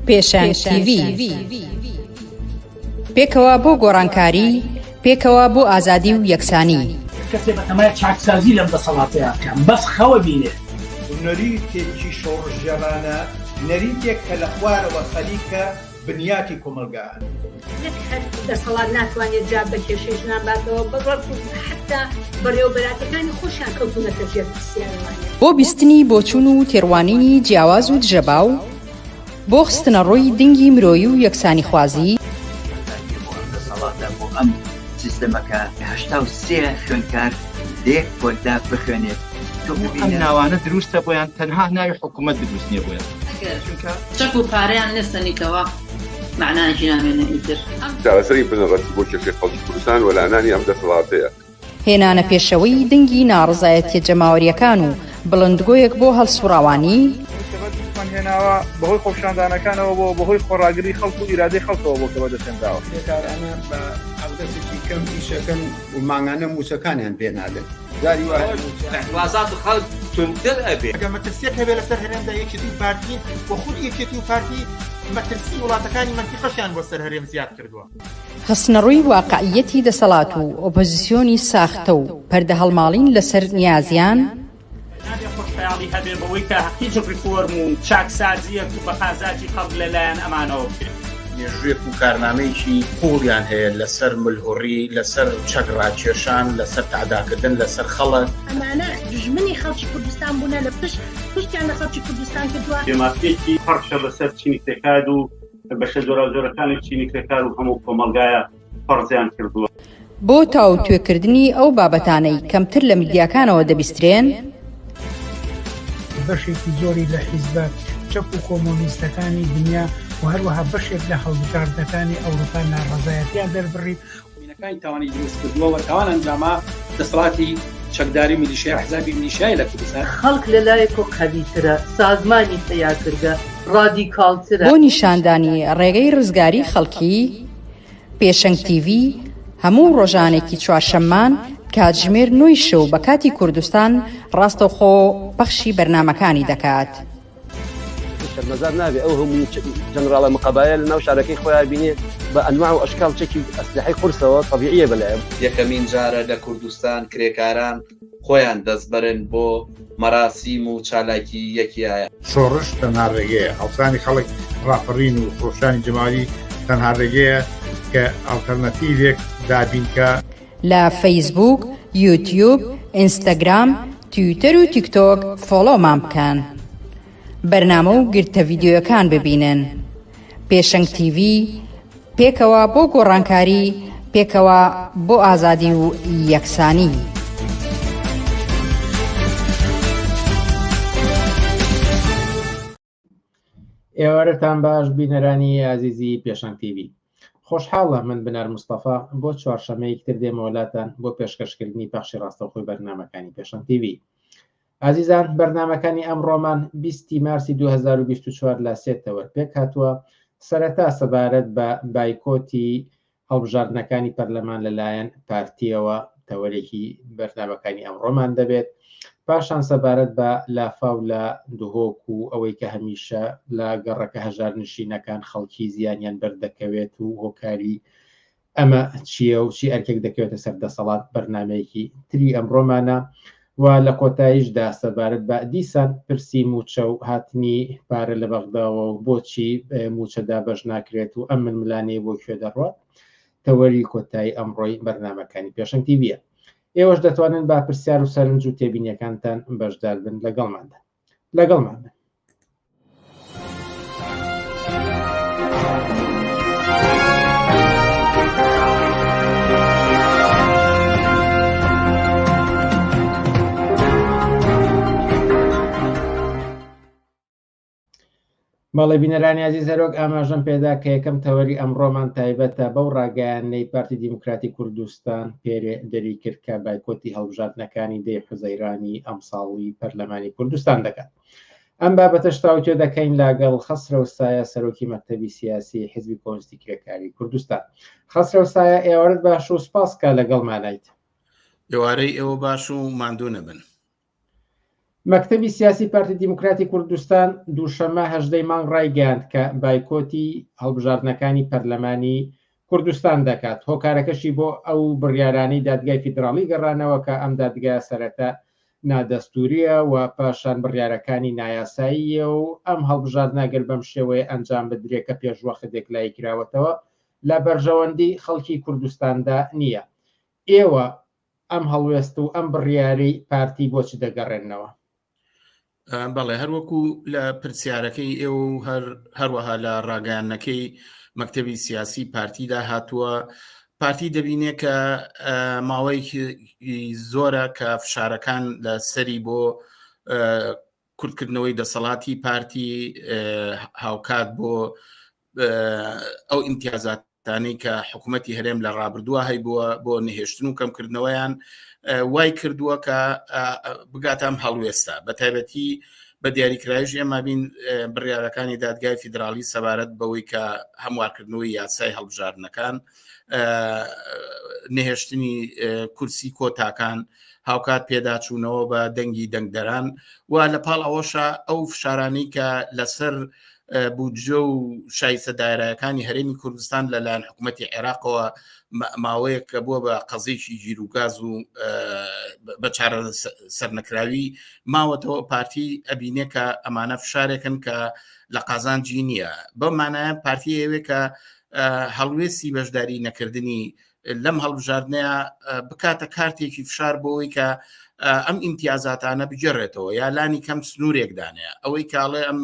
پێشەنگ تیڤی. پێکەوە بۆ گۆڕانکاری، پێکەوە بۆ ئازادی و یەکسانی. کەسێ بەتەمای چاکسازی لەم دەسەڵاتەیا بکا بەس خەوە بینێ. نەریتێکی شۆڕشگێڕانە، نەریتێک کە لە خوارەوە خەریکە بنیاتی کۆمەڵگا ئەنێت. نەک هەر دەسەڵات ناتوانێت جواب بە کێشەی ژنان باتەوە، بەڵکو حەتتا بەڕێوەبەراتەکانی خۆشیان کەوتوونەتە ژێر پرسیارەوانێ. بۆ بیستنی بۆچوون و تێڕوانینی جیاواز و دژەباو، بۆ خستنەڕووی دنگی مرۆیی و یەکسانیخوازی. ئازادیە بۆ ئەم دەسەڵاتە، بۆ ئەم سیستەمە کە 83 خوێندکار لە یەک پۆلدا بخوێنێت، تۆ ئەم ببینە. ناوانە دروستە بۆیان تەنها ناوی حکومەت دروست نیە بۆیان. ئەگەر چونکە. چەک و پارەیان نەسەنیتەوە مەعنایەکی نامێنێ ئیتر. چارەسەری بنەڕەتی بۆ کێشەی خەڵکی کوردستان وەلانانی ئەم دەسەڵاتەیە. هێنانە پێشەوەی دەنگی ناڕەزایەتیە جەماوەریەکان و بڵندگۆیەک بۆ هەڵسوڕاوانی. ئەوەی کە بەدەستمان هێناوە بەهۆی خۆپیشاندانەکانەوە بووە، بەهۆی خۆڕاگری خەڵک و ئیرادەی خەڵکەوە بووە کە بەدەستهێنراوە. کرێکارانە بە حەقدەستێکی کەم ئیشەکەن و مانگانە مووچەکانیان پێ نادەن. جاری وا هەیە مووچە. ئیعتڕازات خەڵک توندتر ئەبێ. ئەگەر مەترسیەک هەبێ لەسەر هەرێمدا یەکێتی و پارتین و خودی یەکێتی و پارتی مەترسی وڵاتەکانی مەنتیقەشیان بۆ سەر هەرێم زیاد کردووە. خستنەڕووی واقعییەتی دەسەڵات و ئۆپۆزیسیۆنی ساختە و پەردەهەڵماڵین لەسەر نیازیان. نابێ خۆشخەیاڵی هەبێ بەوەی کە هیچ ڕیفۆرم و چاکسازییەک و بە قازاجی خەڵک لە لایەن ئەمانەوە بکرێ. مێژوویەک و کارنامەیەکی قووڵیان هەیە لەسەر ملهوڕی، لەسەر چەک ڕاکێشان، لەسەر تەعداکردن لەسەر خەڵک. ئەمانە دوژمنی خەڵکی کوردستان بوونە لە پشت پشتیان لە خەڵکی کوردستان کردووە. بێمافییەکی پڕشە بەسەر چینی کرێکار و بەشە جۆراوجۆرەکانی چینی کرێکار و هەموو کۆمەڵگایە فەرزیان کردووە. بۆ تاوتوێکردنی ئەو بابەتانەی کەمتر لە میدیاکانەوە دەبیسترێن. بەشێکی زۆری لە حیزبە چەپ و کۆمۆنیستەکانی دنیا و هەروەها بەشێک لە هەڵبژاردنەکانی ئەوروپا ناڕەزایەتیان دەربڕی. مینەکانی تاوانی دروست کردووە و تاوان ئەنجاما دەسەڵاتی چەکداری میلیشیا ئەحزابی میلیشیای لە کوردستان. خەڵک لە لایەکۆ قەویترە، سازمانی پەیا کردگە، ڕادیکاڵترە. بۆ نیشاندانی ڕێگەی ڕزگاری خەڵکی، پێشەنگ تیڤی هەموو ڕۆژانێکی چوارشەممان کاتژمێر نۆی شەو بە کاتی کوردستان ڕاستەوخۆ پەخشی بەرنامەکانی دەکات. شەرمەزار نابێ ئەو هەموو جەنراڵە مقەبایە لە ناو شارەکەی خۆیا بینێ بە ئەنواع و ئەشکال چەکی ئەسلحەی قورسەوە تەبیعیە بەلایەم. یەکەمین جارە لە کوردستان کرێکاران خۆیان دەستبەرن بۆ مەراسیم و چالاکی یەکیایە. شۆڕش تەنها ڕێگەیە، هەڵسانی خەڵک، ڕاپەڕین و خرۆشانی جەماوەری تەنها ڕێگەیە کە ئەڵتەرناتیڤێک دابین کا. لە فەیسبووک، یوتیوب، ئینستاگرام، تویتەر و تیکتۆک فۆڵۆمان بکەن. بەرنامە و گرتە ڤیدیۆیەکان ببینن. پێشەنگ تیڤی، پێکەوە بۆ گۆڕانکاری، پێکەوە بۆ ئازادی و یەکسانی. ئێوارەتان باش بینەرانی ئازیزی پێشەنگ تیڤی. خۆشحاڵە من بنار مستەفا بۆ چوارشەمەیەکی تر دێمەوە لاتان بۆ پێشکەشکردنی پەخشی ڕاستەوخۆی بەرنامەکانی پێشەنگ تیڤی. ئازیزان بەرنامەکانی ئەمڕۆمان 20 مارسی 2024 لە سێ تەوەر پێکهاتووە سەرەتا سەبارەت بە بایکۆتی هەڵبژاردنەکانی پەرلەمان لەلایەن پارتیەوە تەوەرێکی بەرنامەکانی ئەمڕۆمان دەبێت پاشان سەبارەت بە لافاو لە دهۆک و ئەوەی کە هەمیشە لە گەڕەکە هەژارنشینەکان خەڵکی زیانیان بەردەکەوێت و هۆکاری ئەمە چییە و چی ئەرکێک دەکەوێتە سەر دەسەڵات بەرنمەیەکی تری ئەمڕۆمانە و لە کۆتاییشدا سەبارەت بە دیسان پرسی مووچە و هاتنی پارە لە بەغداوە و بۆچی مووچە دابەش ناکرێت و ئەم ململانێیە بۆ کوێ دەڕوات تەوەری کۆتایی ئەمڕۆی بەرنامەکانی پێشەنگ تیڤیە. ئێوەش دەتوانن با پرسیار و سەرنج و تێبینیەکانتان بەشدار بن لەگەڵماندا. لەگەڵمان بن. بەڵێ بینەرانی ئازیز هەروەک ئاماژەم پێدا کە یەکەم تەوەری ئەمڕۆمان تایبەتە بەو ڕاگەیاندنەی پارتی دیموکراتی کوردستان پێرێ دەری کرد کە بایکۆتی هەڵبژاردنەکانی دەی حوزەیرانی ئەمساڵی پەرلەمانی کوردستان دەکات. ئەم بابەتەش تاوتوێ دەکەین لاگەڵ خەسرەو سایە سەرۆکی مەکتەبی سیاسی حزبی کۆمۆنیستی کرێکاری کوردستان. خەسرەو سایە ئێوارەت باش و سپاس کە لەگەڵمانیت. ئێوارەی ئێوە باش و ماندوو نەبن. مەکتەبی سیاسی پارتی دیموکراتی کوردستان دووشەممە هەژدەی مانگ ڕایگەیاند کە بایکۆتی هەڵبژاردنەکانی پەرلەمانی کوردستان دەکات، هۆکارەکەشی بۆ ئەو بڕیارانەی دادگای فیدراڵی گەڕانەوە کە ئەم دادگایە سەرەتا نادەستورییە و پاشان بڕیارەکانی نایاساییە و ئەم هەڵبژاردنە گەر بەم شێوەیە ئەنجام بدرێ کە پێشوەخت یەکلایی کراوەتەوە لە بەرژەوەندی خەڵکی کوردستاندا نییە. ئێوە ئەم هەڵوێست و ئەم بڕیارەی پارتی بۆ چ دەگەڕێننەوە؟ بەڵێ هەروەکو لە پرسیارەکەی ئێوە و هەر هەروەها لە ڕاگەیاندنەکەی مەکتەبی سیاسی پارتیدا هاتووە پارتی دەبینێ کە ماوەیەکی زۆرە کە فشارەکان لە سەری بۆ کورتکردنەوەی دەسەڵاتی پارتی هاوکات بۆ ئەو ئیمتیازاتانەی کە حکوومەتی هەرێم لە ڕابردووە هەیبووە بۆ نەهێشتن و کەمکردنەوەیان وای کردووە کە بگاتە ئەم هەڵوێستە بە تایبەتی بە دیاریکرایش ئێمە بین بڕیارەکانی دادگای فیدراڵی سەبارەت بەوەی کە هەموارکردنەوەی یاسای هەڵبژاردنەکان نەهێشتنی کورسی کۆتاکان هاوکات پێداچوونەوە بە دەنگی دەنگدەران و لە پاڵ ئەوەشە ئەو فشارانەی کە لەسەر بودجە و شایستە دارایەکانی هەرێمی کوردستان لەلایەن حکوومەتتی عێراقەوە ماوەیەک کە بووە بە قەزێکی گیروگاز و بە چارە سەرنەکراوی ماوەتەوە پارتی ئەبینێ کە ئەمانە فشارێکن کە لە قازانجی نییە بەم مانایە پارتی ئەوێ کە هەڵوێستی بەشداری نەکردنی لەم هەڵبژاردنەیە بکاتە کارتێکی فشار بۆ ئەوەی کە ئەم ئیمتیازاتانە بگێڕێتەوە یا لانی کەم سنوورێک دانەیە ئەوەی کاڵێ ئەم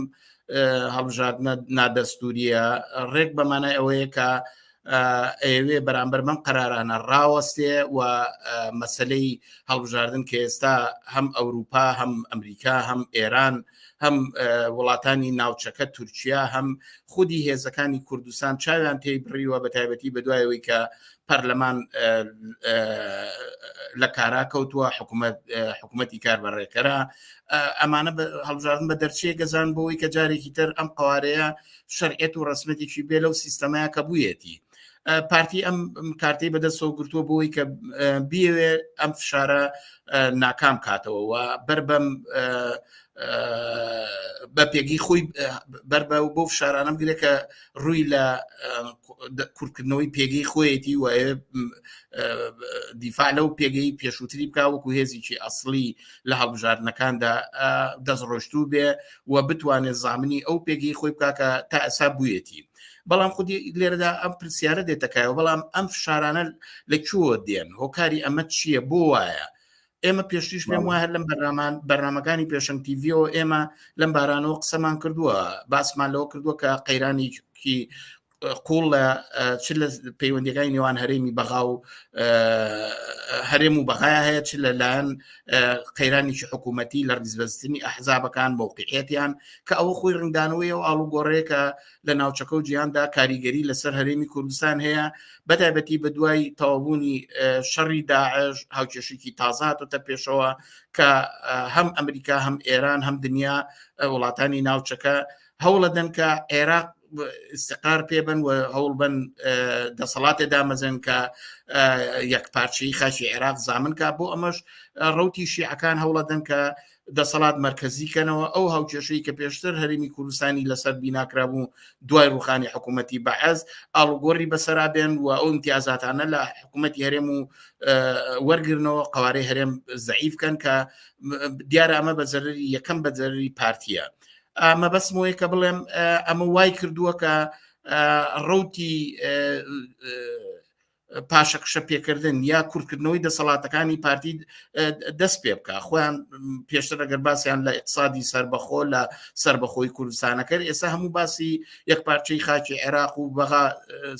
هەڵبژاردنە نادەستوریە ڕێک بەمانای ئەوەیە کە ئەوێ بەرامبەر بەم قەرارانە ڕاوەستێ و مەسلەی هەڵبژاردن کە ئێستا هەم ئەوروپا هەم ئەمریکا هەم ئێران هەم وڵاتانی ناوچەکە تورکیا هەم خودی هێزەکانی کوردستان چاویان تێی بڕیوە بە تایبەتی بە دوایەوەی کە پەرلەمان لە کارا کەوتووە حکوومەت حکوومەتی کار بەڕێکەرە ئەمانە هەڵبژاردن بە دەرچەیە گەزان بۆی کە جارێکی تر ئەم قوارەیە شەرعێت و ڕسمەتێکی بێ لەو سیستەمەیە کە بوویەتی پارتی ئەم کارتەی بەدەستەوە گرتووە بۆی کە بیەوێ ئەم فشارە ناکام کاتەوە و بەر بەم بە پێگەی خۆی بەر بە بۆ فشارانە بگرێت کە ڕووی لە کورتکردنەوەی پێگەی خۆیەتی و دیفاع لەو پێگەی پێشووتری بک وەکو هێزێکی ئەسڵی لە هەڵبژاردنەکاندا دەستڕۆشتوو بێ و بتوانێت زامنی ئەو پێگەی خۆی بکە کە تا ئەسا بوویەتی. بەڵام خودی لێرەدا ئەم پرسیارە دێتەکایەوە بەڵام ئەم فشارانە لە کوێوە دێن هۆکاری ئەمە چییە بۆ وایە ئێمە پێشتریش پێم وایە هەر لەم بەرنامان بەرنامەکانی پێشەنگ تیڤیەوە ئێمە لەم بارانەوە قسەمان کردووە باسمان لەوە کردووە کە قەیرانێکی قوڵ لە چ لە پەیوەندیەکانی نێوان هەرێمی بەغا و هەرێم و بەغایا هەیە چ لەلایەن قەیرانێکی حکوومەتی لە ڕیزبەستنی ئەحزابەکان مەوقعیەتیان کە ئەوە خۆی ڕنگدانەوەی ئەو ئاڵوگۆڕەیە لە ناوچەکە و جیهاندا کاریگەری لەسەر هەرێمی کوردستان هەیە بەتایبەتی بە دوای تەواوبوونی شەڕی داعش هاوکێشێکی تازە هاتۆتە پێشەوە کە هەم ئەمریکا هەم ئێران هەم دنیا وڵاتانی ناوچەکە هەوڵەدەن کە عێراق استقرار پێبن و هەوڵ بن دەسەڵاتێ دامەزن کە یەکپارچەی خاکی عێراق زامن کا بۆ ئەمەش ڕوتی شیعەکان هەوڵەدەن کە دەسەڵات مەرکەزی کەنەوە، ئەو هاوکێشەی کە پێشتر هەرێمی کوردستانی لەسەر بیناکرابوو دوای ڕوخانی حکوومەتی بەعس ئاڵوگۆڕی بەسەرا بێن و ئەو ئیمتیازاتانە لە حکوومەتی هەرێم و وەرگرنەوە قوارەی هەرێم زەعیف کەن کە دیارە ئەمە بە زەرری یەکەم بە زەرری پارتیە مەبەستم ئەوەیە کە بڵێم ئەمە وای کردووە کە ڕوتی پاشەکشە پێکردن یا کورتکردنەوەی دەسەڵاتەکانی پارتی دەست پێ بکە خۆیان پێشتر ئەگەر باسییان لە اقتصادی سربەخۆ لە سربەخۆی کوردستانەکرد ئێستا هەموو باسی یەک پارچەی خاکی عێراق و بەغا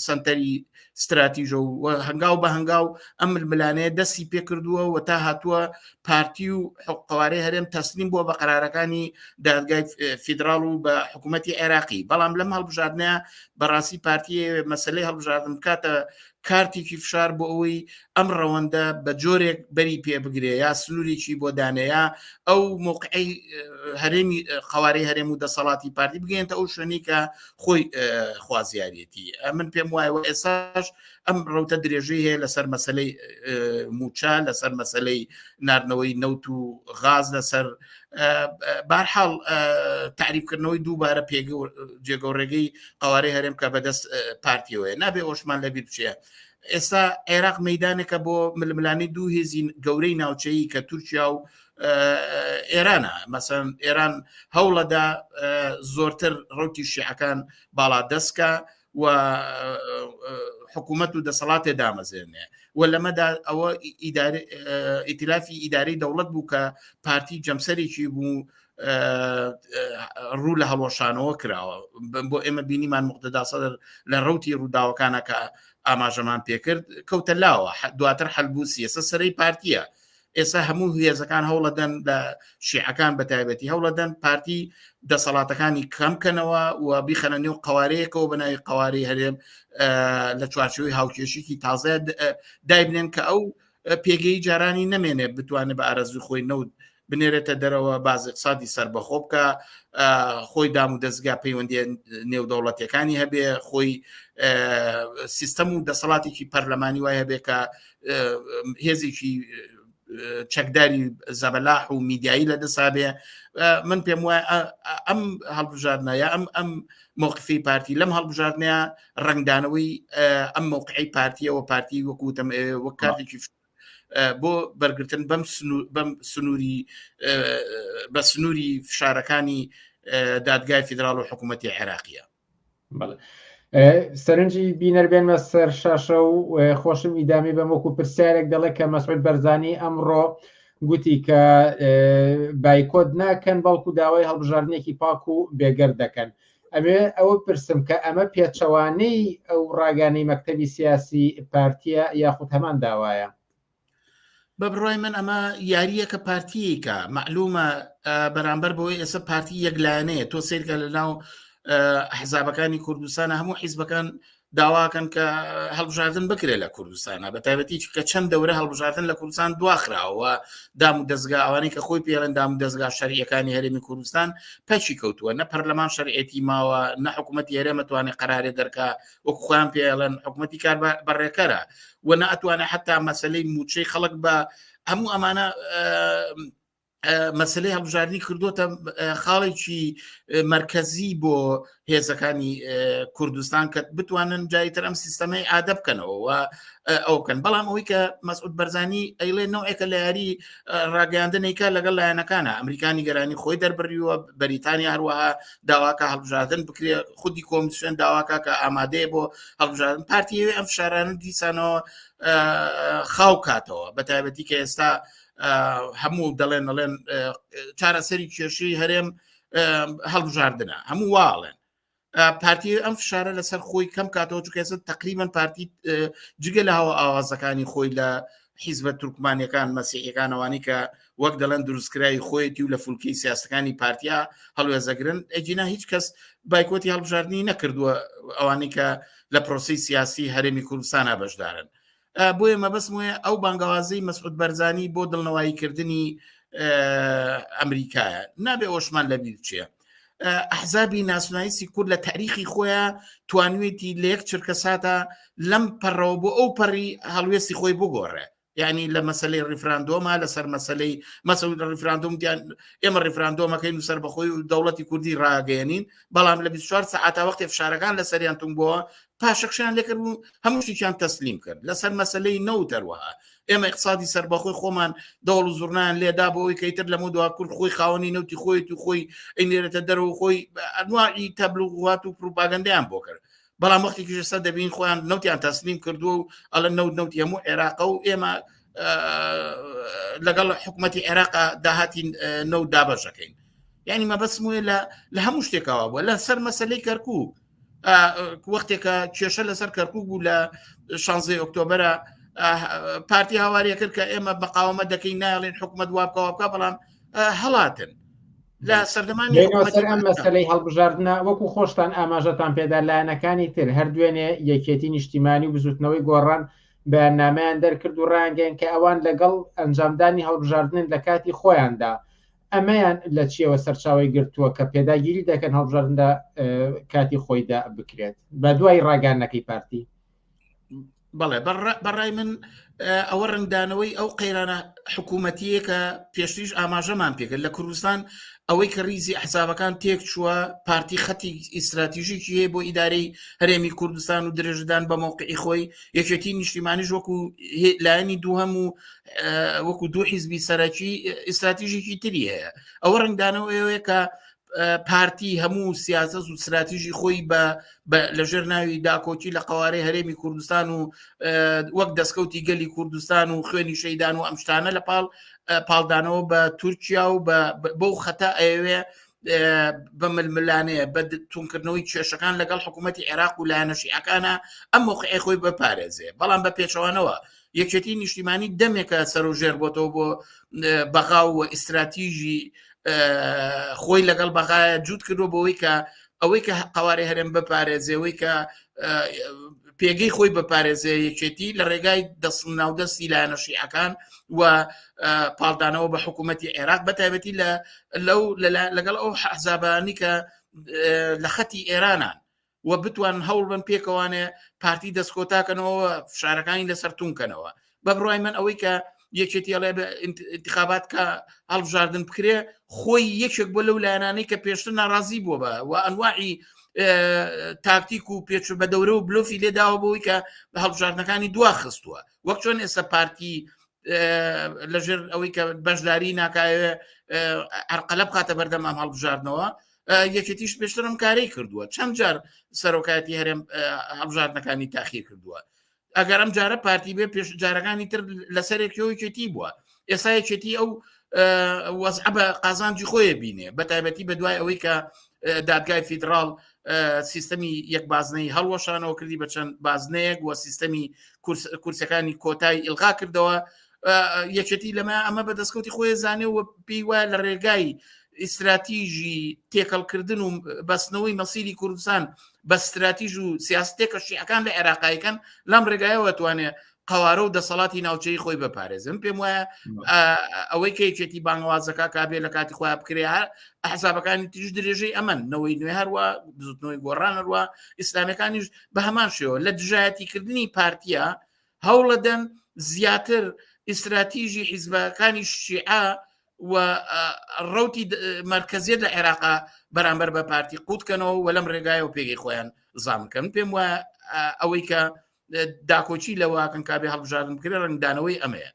سنتەری استراتیژە و هەنگاو بە هەنگاو ئەم ململانەیە دەستی پێکردووە و تا هاتووە پارتی و قوارەی هەرێم تەسلیم بووە بە قرارەکانی دادگای فیدراڵ و بە حکوومەتی عێراقی بەڵام لەم هەڵبژاردنەیە بەڕاستی پارتی مەسلەی هەڵبژاردن بکاتە کارتێکی فشار بۆ ئەوەی ئەم ڕەوەندە بە جۆرێک بەری پێ بگرێ یا سنوورێکی بۆ دانەیە ئەو موقعی هەرێمی قوارەی هەرێم و دەسەڵاتی پارتی بگەێنتە ئەو شوێنی کە خۆی خوازیارەتی من پێم وایە ئێساش ئەم ڕوتە درێژەی هەیە لەسەر مەسلەی موچە لەسەر مەسلەی ناردنەوەی نەوت و غاز لەسەر بارحاڵ تعریفکردنەوەی دووبارە پێگە جێگەڕێگەی قوارەی هەرێم کە بەدەست پارتیەوەیە نابێ ئەوشمان لەبیر بچێ ئێستا عێراق مەدانێکە بۆ ململانی دوو هێزی گەورەی ناوچەیە کە تورکیا و ئێرانە مەسەن ئێران هەوڵەدا زۆرتر ڕوتی شیعەکان باڵا دەستکە و حکوومەت و دەسەڵاتێ دامەزێنێ و لەمەدا ئەوە ئیتلافی ئیدارەی دەوڵەت بوو کە پارتی جەمسەرێکی بوو ڕوو لە هەڵوەشانەوە کراوە بۆ ئێمە بینیمان مقتەدا سەدر لە ڕوتی ڕووداوەکانە کە ئاماژەمان پێکرد کەوتە لاوە دواتر حەلبوسی ئێستا سەرەی پارتیە ئێستا هەموو هێزەکان هەوڵەدەن لە شیعەکان بە تایبەتی هەوڵەدەن پارتی دەسەڵاتەکانی کەم کەنەوە و بیخەنە نێو قوارەیەکەوە بە ناوی قوارەی هەرێم لە چوارچەوەی هاوکێشێکی تازە دایبنێن کە ئەو پێگەی جارانی نەمێنێ بتوانێت بە ئارەزوی خۆی نەوت بنێرێتە دەرەوە باز اقتصادی سربەخۆ بکە خۆی دام و دەستگا پەیوەندی نێودەوڵەتەکانی هەبێ خۆی سیستەم و دەسەڵاتێکی پەرلەمانی وای هەبێ کە هێزێکی چەکداری زەبەلاح و میدیایی لە دەسابێ من پێم وایە ئەم هەڵبژاردنە یا ئەم ئەم موقفی پارتی لەم هەڵبژاردنەیە ڕنگدانەوەی ئەم موقعی پارتیەوە پارتی وەکوتم وەک کارتێکی بۆ بەرگرتن بەم بەم سنووری بە سنووری فشارەکانی دادگای فیدراڵ و حکوومەتتی عێراقیە سەرنجی بینەر بێنمە سەر شاشە و خۆشم ئیدامی بەم وەکو پرسیارێک دەڵێ کە مەسعود بەرزانی ئەمڕۆ گوتی کە بایکۆت ناکەن بەڵکو داوای هەڵبژاردنێکی پاک و بێگەرد دەکەن ئەمێ ئەوە پرسم کە ئەمە پێچەوانەی ئەو ڕاگانەی مەکتەبی سیاسی پارتیە یاخود هەمان داوایە؟ بە بڕای من ئەمە یاریەکە پارتیەکە معلومە بەرامبەر بەوەی ئێستا پارتی یەکلایەنەیە تۆ سیرکە لە ناو حزابەکانی کوردستانە هەموو حیزبەکان داواکەن کە هەڵبژاردن بکرێت لە کوردستانە بە تایبەتی کە چەند دەورە هەڵبژاردن لە کوردستان دواخراوە دام و دەستگا ئەوانەی کە خۆی پێڵێن دام و دەستگا شەرعیەکانی هەرێمی کوردستان پەکی کەوتووە نە پەرلەمان شەرعێتی ماوە نە حکوومەتی هەرێمە توانێت قەرارێ دەرکا وەکو خۆیان پێڵێن حکوومەتی کار بەڕێکەرە و نە ئەتوانێت حتا مەسلەی موچەی خەڵک بە هەموو ئەمانە مەسلەی هەڵبژاردنی کردوتە خاڵێکی مرکزی بۆ هێزەکانی کوردستان کە بتوانن جایتر ئەم سیستەمەی ئادە بکەنەوە و ئەو بکەن بەڵام ئەوەی کە مەسعود بەرزانی ئەیڵێ نەوەیەکە لە یاری ڕاگەیاندنێکە لەگەڵ لایەنەکانە ئەمریکانی گەرانی خۆی دەربڕیوە بەریتانیا هەروەها داواکە هەڵبژاردن بکرێ خودی کۆمیسیۆن داواکە کە ئامادەیە بۆ هەڵبژاردن پارتی ئەم فشارانە دیسانەوە خاو کاتەوە بە تایبەتی کە ئێستا هەموو دەڵێن دەڵێن چارەسەری کێشەی هەرێم هەڵبژاردنە هەموو واڵێن پارتی ئەم فشارە لەسەر خۆی کەم کاتەوە چونکە ئێستا تقریبان پارتی جگە لە هەوا ئاوازەکانی خۆی لە حیزبە تورکمانەکان مەسیحەکانەوانی کە وەک دەڵێن دروستکراوی خۆیەتی و لە فولکەی سیاسەکانی پارتیا هەڵوێزەگرن ئەگینا هیچ کەس بایکۆتی هەڵبژاردننی نەکردووە ئەوانەی کە لە پرۆسی سیاسی هەرێمی کوردستانە بەشدارن بۆیە مەبەستم وایە ئەو بانگەوازەی مەسعود بەرزانی بۆ دڵنەواییکردنی ئەمریکایە نابێ ئەوشمان لەبیر بچێ ئەحزابی ناسیۆنالیستی کورد لە تاریخی خۆیان توانوێتی لە یەک چرکە ساتە لەم پەڕەوە بۆ ئەو پەڕی هەڵوێستی خۆی بگۆڕێ یعنی لە مەسلەی ڕیفراندۆما لەسەر مەسلەی مەسەل لە ڕیفراندۆم دیان ئێمە ڕیفراندۆمەکەی نووسەر بەخۆی و دەوڵەتی کوردی ڕاگەیەنین بەڵام لە 24 سەعاتا وەختێ فشارەکان لەسەریان تون بووە پاشەکشیان لێکرد و هەموو شتێکیان تەسلیم کرد لەسەر مەسلەی نەوت هەروەها ئێمە اقتصادی سەربەخۆی خۆمان دەوڵ و زورنان لێدا بۆ ئەوی کەیتر لەمە دوا کورد خۆی خاوەنی نەوتی خۆیت و خۆی ئەینێرێتە دەرەوە خۆی ئەنواعی تەبلوغات و پروپاگەندەیان بۆ کرد بەڵام وەختێکیش ئێستا دەبین خۆیان نەوتیان تەسلیم کردووە و ئەڵە نەوت نەوتی هەموو عێراقە و ئێمە لەگەڵ حکوومەتی عێراق داهاتی نەوت دابەشەکەین یعنی مەبەستم وێ لە لە هەموو شتێکەوە بووە لە سەر مەسلەی کەرکک وەختێکە کێشە لەسەر کەرکک بوو لە 16 ئۆکتۆبرە پارتی هاواریە کرد کە ئێمە بەقاومە دەکەین ناڵێن حکوومەت وابکەوە بکە بەڵام هەڵاتن لە سەردەمانی سەر ئەم مەسلەی هەڵبژاردنە وەکو خۆشتان ئاماژەتان پێدا لایەنەکانی تر هەر دوێنێ یەکێتی نیشتیمانی و بزوتنەوەی گۆڕان بەیاننامەیان دەرکرد و ڕایانگەیاند کە ئەوان لەگەڵ ئەنجامدانی هەڵبژاردنن لە کاتی خۆیاندا ئەمەیان لە چیەوە سەرچاوەی گرتووە کە پێداگیری دەکەن هەڵبژاردن لە کاتی خۆیدا بکرێت بە دوای ڕاگەیاندنەکەی پارتی؟ بەڵێ بەڕای من ئەوە ڕنگدانەوەی ئەو قەیرانە حکوومەتیە کە پێشتریش ئاماژەمان پێکرد لە کوردستان ئەوەی کە ریزی حسابەکان تێک چووە پارتی خەتی ئیستراتیژیکی هەیە بۆ ئیدارەی هەرێمی کوردستان و درێژدان بە مۆقعی خۆی یەکێتی نیشتیمانیش وەکو لایەنی دووهەم و وەکو دوو حیزبی سەرەکی ئیستراتیژێکی تری هەیە ئەوە ڕنگدانەوە ئەوەیە کە پارتی هەموو سیاسەت و استراتیژی خۆی بە لەژێر ناوی داکۆکی لە قوارەی هەرێمی کوردستان و وەک دەستکەوتی گەلی کوردستان و خوێنی شەیدان و ئەم شتانە لە پاڵ پاڵدانەوە بە تورکیا و بەو خەتا ئەوێ بە ململانێ بە تونکردنەوەی کێشەکان لەگەڵ حکوومەتتی عێراق و لایەنە شیعەکانە ئەم موقعی خۆی بپارێزێ بەڵام بە پێچەوانەوە یەکێتی نیشتیمانی دەمێکە سەرۆژێر بۆتەوە بۆ بەغا و ئیستراتیژی خۆی لەگەڵ بەغایە جووت کردو بۆەوەی کە ئەوەی کە قوارەی هەرێم بپارێزێەوەی کە پێگەی خۆی بپارێزێ یەکێتی لە ڕێگای دەست ناودەستی لایەنە شیعەکان و پاڵدانەوە بە حکوومەتتی عێراق بە تایبەتی لە لەو لەگەڵ ئەو حەزابانی کە لە خەتی ئێرانان و بتوانن هەوڵ بن پێکەوانێ پارتی دەستکۆتاکەنەوە فشارەکانی لەسەر تونکەنەوە بە بڕای من ئەوەی کە یەکێتی ئەڵێ انتخابات کە هەڵبژاردن بکرێ خۆی یەکێک بۆ لەو لایەنانەی کە پێشتر ناڕازی بووە بە و ئەنواعی تاکتیک و پێچ بە دەورە و بلۆفی لێداوە بۆی کە هەڵبژاردنەکانی دوا خستووە وەک چۆن ئێستا پارتی لەژێر ئەوەی کە بەشداری ناکاوێ ئەرقەلە بخاتە بەردەم ئەم هەڵبژاردنەوە یەکێتیش پێشتر ئەم کارەی کردووە چەند جار سەرۆکایەتی هەرێم هەڵبژاردنەکانی تاخیر کردووە ئەگەر ئەم جارە پارتی بێ پێش جارەکانی تر لەسەرێکەوە یەکێتی بووە ئێستا یەکێتی ئەو وەزعە بە قازانجی خۆی بینێ بە تایبەتی بە دوای ئەوەی کە دادگای فیدراڵ سیستەمی یەک بازنەی هەڵوەشانەوە کردی بە چەند بازنەیەک و سیستەمی کورسەکانی کۆتای ئیلغا کردەوە یەکێتی لەمە ئەمە بە دەستکەوتی خۆی زانێ و پێی وایە لە ڕێگای ئیستراتیژی تێکەڵکردن و بەستنەوەی مەسیری کوردستان بە ستراتیژ و سیاستێکە شیعەکان لە عێراقایکەن لەم ڕێگایەوە توانێ قەوارە و دەسەڵاتی ناوچەی خۆی بپارێزم پێم وایە ئەوەی کە یەکێتی بانگوازەکە کابێ لە کاتی خۆیان بکرێ هەر حسابەکانی تریش درێژەی ئەمن نەوەی نوێ هەروە بزوتنەوەی گۆڕان هەروە ئیسلامیەکانیش بە هەمان شێوە لە دژایەتیکردنی پارتیە هەوڵەدەن زیاتر ئیستراتیژی حیزبەکانی شیعە و ڕوتی مرکزیت لە عێراقا بەرامبەر بە پارتی قوتکەنەوە و لەم ڕێگایە و پێگەی خۆیان زامکەن پێم وایە ئەوەی کە داکۆکی لەواکەن کابێ هەڵبژاردن بکرێ ڕەنگدانەوەی ئەمەیە.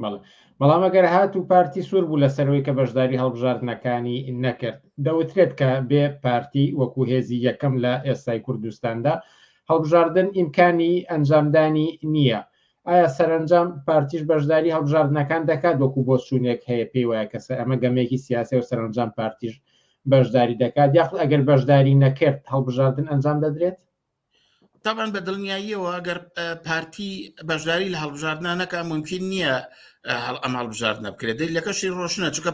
بەڵێ بەڵام ئەگەر هات و پارتی سوور بوو لەسەرەوەی کە بەشداری هەڵبژاردنەکانی نەکرد دەوترێت کە بێ پارتی وەکو هێزی یەکەم لە ئێستای کوردستاندا هەڵبژاردن ئیمکانی ئەنجامدانی نییە ئایا سەرەنجام پارتیش بەشداری هەڵبژاردنەکان دەکات وەکو بۆچوونێک هەیە پێی وایە کە ئەمە گەمەیەکی سیاسی و سەرەنجام پارتیش بەشداری دەکات یاخود ئەگەر بەشداری نەکرد هەڵبژاردن ئەنجام دەدرێت؟ تاوان بە دڵنیاییەوە ئەگەر پارتی بەشداری لە هەڵبژاردنە نەکە ممکن نییە ئەم هەڵبژاردنە بکرێت دەی لەکەشی ڕۆشنە چونکە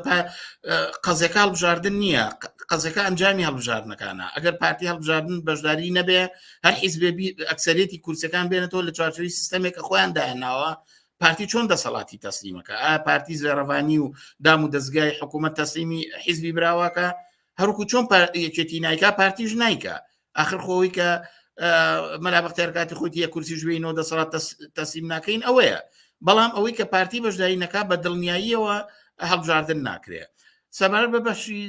قەزەکە هەڵبژاردن نییە قەزەکە ئەنجامی هەڵبژاردنەکانە ئەگەر پارتی هەڵبژاردن بەشداری نەبێ هەر حیزبێ ئەکسەرێتی کورسەکان بێنێتەوە لە چوارچێوەی سیستەمێک کە خۆیان دایانناوە پارتی چۆن دەسەڵاتی تەسلیمەکە ئا پارتی زێڕەڤانی و دام و دەستگای حکوومەت تەسلیمی حیزبی براوەکە هەروکو چۆن یەکێتی نایکا پارتیش نایکا ئاخر خۆی کە مەلا بەختیار کاتی خۆی یە کورسی ژوینەوە دەسەڵات تەسلیم ناکەین ئەوەیە بەڵام ئەوەی کە پارتی بەشداری نەکا بە دڵنیاییەوە هەڵبژاردن ناکرێ سەبارەت بە بەشی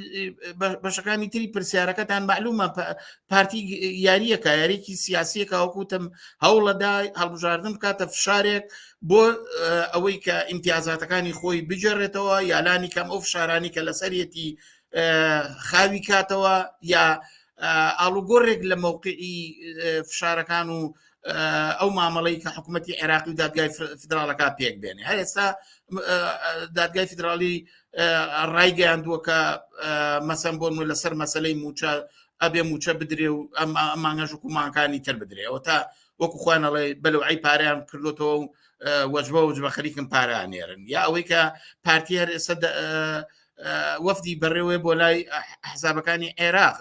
بەشەکانی تری پرسیارەکەتان معلومە پارتی یاریەکە یاریکی سیاسیەکە وەکوتم هەوڵەدا هەڵبژاردن بکاتە فشارێک بۆ ئەوەی کە ئیمتیازاتەکانی خۆی بگێڕێتەوە یالانی کەم ئەو فشارانی کە لەسەرەتی خاوی کاتەوە یا ئاڵوگۆڕێک لە مەوقعی فشارەکان و ئەو مامەڵەی کە حکوومەتتی عێراقی و دادگای فیدراڵەکە پێک بێنێ هەر ئێستا دادگای فیدراڵی ڕایگەیاندووە کە مەسەن بۆن و لەسەر مەسلەی موچە ئەبێ موچە بدرێ و ئەم مانگەش و مانگانی تر بدرێ ئەوە تا وەکو خوانەڵێ بەلوعی پارەیان کردوتەوە و وەجبە وجبە خەریکم پارە نێرن یا ئەوەی کە پارتی هەر ئێستا وەفدی بەڕێوەیە بۆ لای حسابەکانی عێراق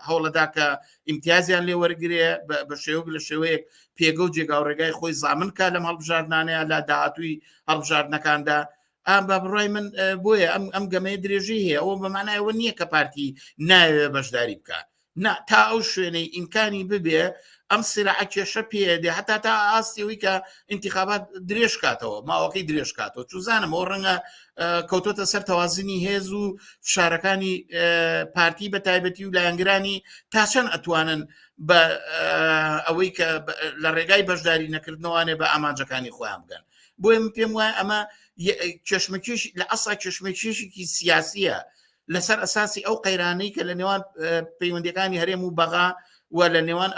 هەوڵەدا کە ئیمتیازیان لێ وەرگێ بە شێوەک لە شێوەیەک پێگە و جێگا و ڕێگای خۆی زامن کا لەم هەڵبژاردنانەیە لە داهاتووی هەڵبژاردنەکاندا ئام بە بڕای من بۆیە ئەم ئەم گەمەیە درێژەی هەیە ئەوە بەمانایەوە نییە کە پارتی ناوێ بەشداری بکە نا تا ئەو شوێنەی ئیمکانی ببێ. ئەم سراعە کێشە پێ دێ هەتا تا ئاستی ئەوەی کە ئینتیخابات درێژ کاتەوە ماوەکەی درێژ کاتەوە چوزانم ئەو ڕەنگە کەوتۆتە سەر تەوازنی هێز و فشارەکانی پارتی بە تایبەتی و لایەنگرانی تا چەند ئەتوانن بە ئەوەی کە لە ڕێگای بەشداری نەکردنەوانێ بە ئامانجەکانی خۆیان بگەن بۆیە من پێم وایە ئەمە کێشمەکێش لە ئەسا کێشمەکێشێکی سیاسیە لەسەر ئەساسی ئەو قەیرانەی کە لە نێوان پەیوەندەکانی هەرێم و بەغا و لە نێوان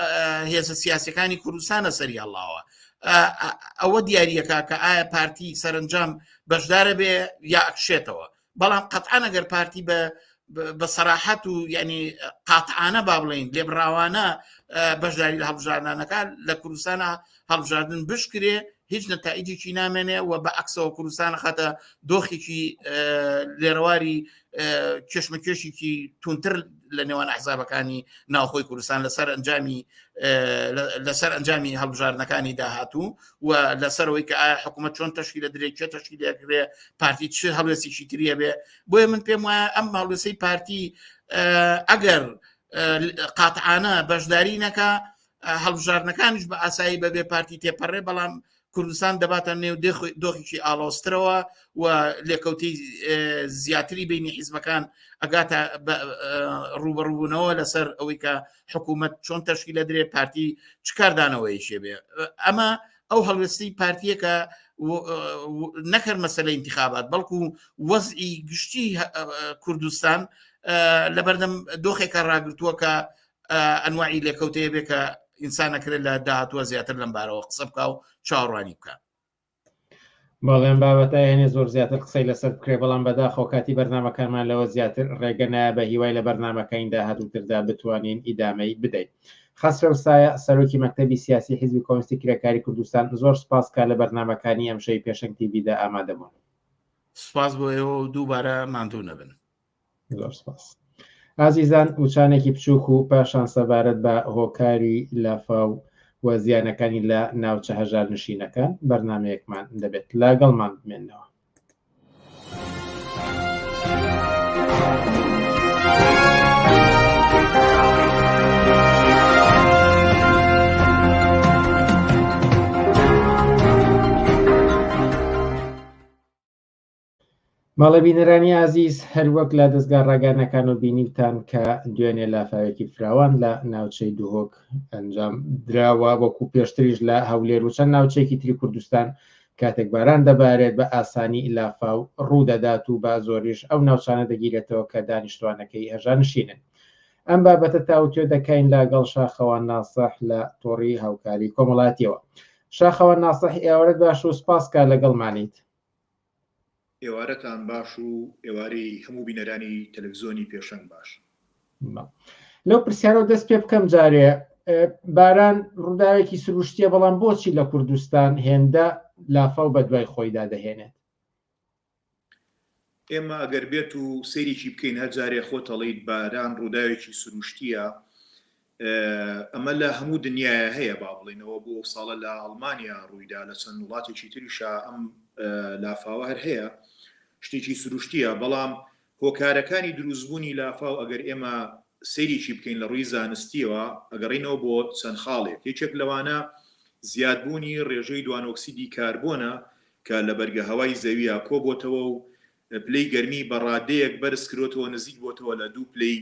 هێزە سیاسەکانی کوردستانە سەری هەڵاوە ئەوە دیارریەکە کە ئایا پارتی سەرنجام بەشدارە بێ یا ئەکشێتەوە بەڵام قەتعەن ئەگەر پارتی بە بە سەراحەت و یعنی قاتعانە با بڵین لێبراوانە بەشداری لە هەڵبژاردنەکە لە کوردستانە هەڵبژاردن بشکرێ هیچ نەتائیجێکی نامێنێ و بە عکسەوە کوردستان خاتە دۆخێکی لێرەواری کێشمەکێشێکی تونتر لە نێوان ئەحزابەکانی ناوخۆی کوردستان لەسەر ئەنجامی لەسەر ئەنجامی هەڵبژاردنەکانی داهاتوو و لەسەرەوەی کە ئایا حکوومەت چۆن تەشکیل دەدرێت کێ تەشکیل دەکرێ پارتی چ هەڵوێستێکی تریە بێ بۆیە من پێم وایە ئەم هەڵوێستەی پارتی ئەگەر قاتعانە بەشداری نەکا هەڵبژاردنەکانیش بە ئاسایی بەبێ پارتی تێپەڕێ بەڵام کوردستان دەباتە نێو دۆخێکی ئاڵۆزترەوە و لێکەوتەی زیاتری بینی حیزبەکان ئەگاتە ڕوبەڕوبوونەوە لەسەر ئەوەی کە حکوومەت چۆن تەشکیل دەدرێ پارتی چ کاردانەوەیشێ بێ ئەمە ئەو هەڵوێستی پارتیەکە نەکەر مەسەلە انتخابات بەڵکو وەزعی گشتی کوردستان لەبەردەم دۆخێکە ڕاگرتووە کە ئەنواعی لێکەوتەیە بێ کە ئینسان ئەکرێت لە داهاتووە زیاتر لەم بارەوە قسە بکا و چاوەڕوانی بکا. بەڵێ ئەم بابەتە ئەیەنێ زۆر زیاتر قسەی لەسەر بکرێ بەڵام بەداخەوە کاتی بەرنامەکانمان لەوە زیاتر ڕێگە نایە بە هیوای لە بەرنامەکانی داهاتووتردا بتوانین ئیدامەی بدەین. خەسرەو سایە سەرۆکی مەکتەبی سیاسی حیزبی کۆمۆنیستی کرێکاری کوردستان زۆر سوپاس کە لە بەرنامەکانی ئەمشەوی پێشەنگ تیڤیدا ئامادە بوون. سوپاس بۆ ئێوە و دووبارە ماندوو نەبن. زۆر سپاس. ئازیزان وچانێکی بچووک و پاشان سەبارەت بە هۆکاری لافاو و زیانەکانی لە ناوچە هەژارنشینەکان بەرنامەیەکمان دەبێت لەگەڵمان بمێنەوە. بەڵێ بینەرانی ئازیز هەروەک لە دەزگا ڕاگەیاندنەکان و بینیتان کە دوێنێ لافاوێکی فراوان لە ناوچەی دهۆک ئەنجام دراوە وەکو پێشتریش لە هەولێر و چەند ناوچەیەکی تری کوردستان کاتێک باران دەبارێت بە ئاسانی لافاو ڕوودەدات و بە زۆریش ئەو ناوچانە دەگیرێتەوە کە دانیشتوانەکەی هەژانشینن ئەم بابەتە تاوتوێ دەکەین لەگەڵ شاخەوان ناسح لە تۆڕی هاوکاری کۆمەڵاتیەوە شاخەوان ناسح ئێوارەت باش و سپاس کە لەگەڵمانیت ئێوارەتان باش و ئێوارەی هەموو بینەرانی تەلەفزیۆنی پێشەنگ باش. لەو پرسیارەوە دەست پێ بکەم جارێ باران ڕووداوێکی سروشتیە بەڵام بۆچی لە کوردستان هێندە لافاو بە دوای خۆیدا دەهێنێت؟ ئێمە ئەگەر بێت و سەیرێکی بکەین هەر جارێ خۆت ئەڵێیت باران ڕووداوێکی سروشتیە ئەمە لە هەموو دنیاە هەیە با بڵێنەوە بۆ ئەو ساڵە لە ئەڵمانیا ڕوویدا لە چەند وڵاتێکی تریشا ئەم لافاوە هەر هەیە شتێکی سروشتیە بەڵام هۆکارەکانی دروستبوونی لافاو ئەگەر ئێمە سەیرێکی بکەین لە ڕووی زانستیەوە ئەگەڕینەوە بۆ چەند خاڵێک یەکێک لەوانە زیادبوونی ڕێژەی دوانۆکسیدی کاربۆنە کە لە بەرگە هەوای زەویە کۆبۆتەوە و پلەی گەرمی بە ڕادەیەک بەرز کرۆتەوە نزیک بۆتەوە لە دوو پلەی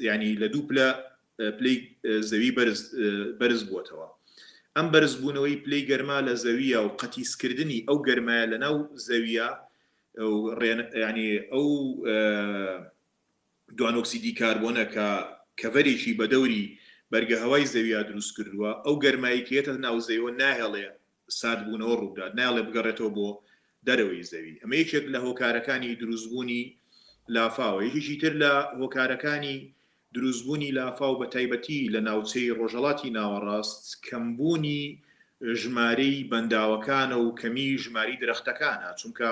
یانی لە دوو پلە پلەی زەوی بەرز بەرز بووەتەوە ئەم بەرزبوونەوەی پلەی گەرما لە زەویە و قەتیسکردنی ئەو گەرمایە لە ناو زەویە ینی ئەو دوانۆکسیدی کاربۆنە کە کەڤەرێکی بە دەوری بەرگە هەوای زەویا دروست کردووە ئەو گەرمایی کە یەتە ناو زەویەوە ناهێڵێ ساردبوونەوە ڕووبدات نایڵێ بگەڕێتەوە بۆ دەرەوەی زەوی ئەمە یەکێک لە هۆکارەکانی دروستبوونی لافاوە یەکێکی تر لە هۆکارەکانی دروستبوونی لافاو بە تایبەتی لە ناوچەی ڕۆژهەڵاتی ناوەڕاست کەمبوونی ژمارەی بەنداوەکانە و کەمی ژماری درەختەکانە چونکە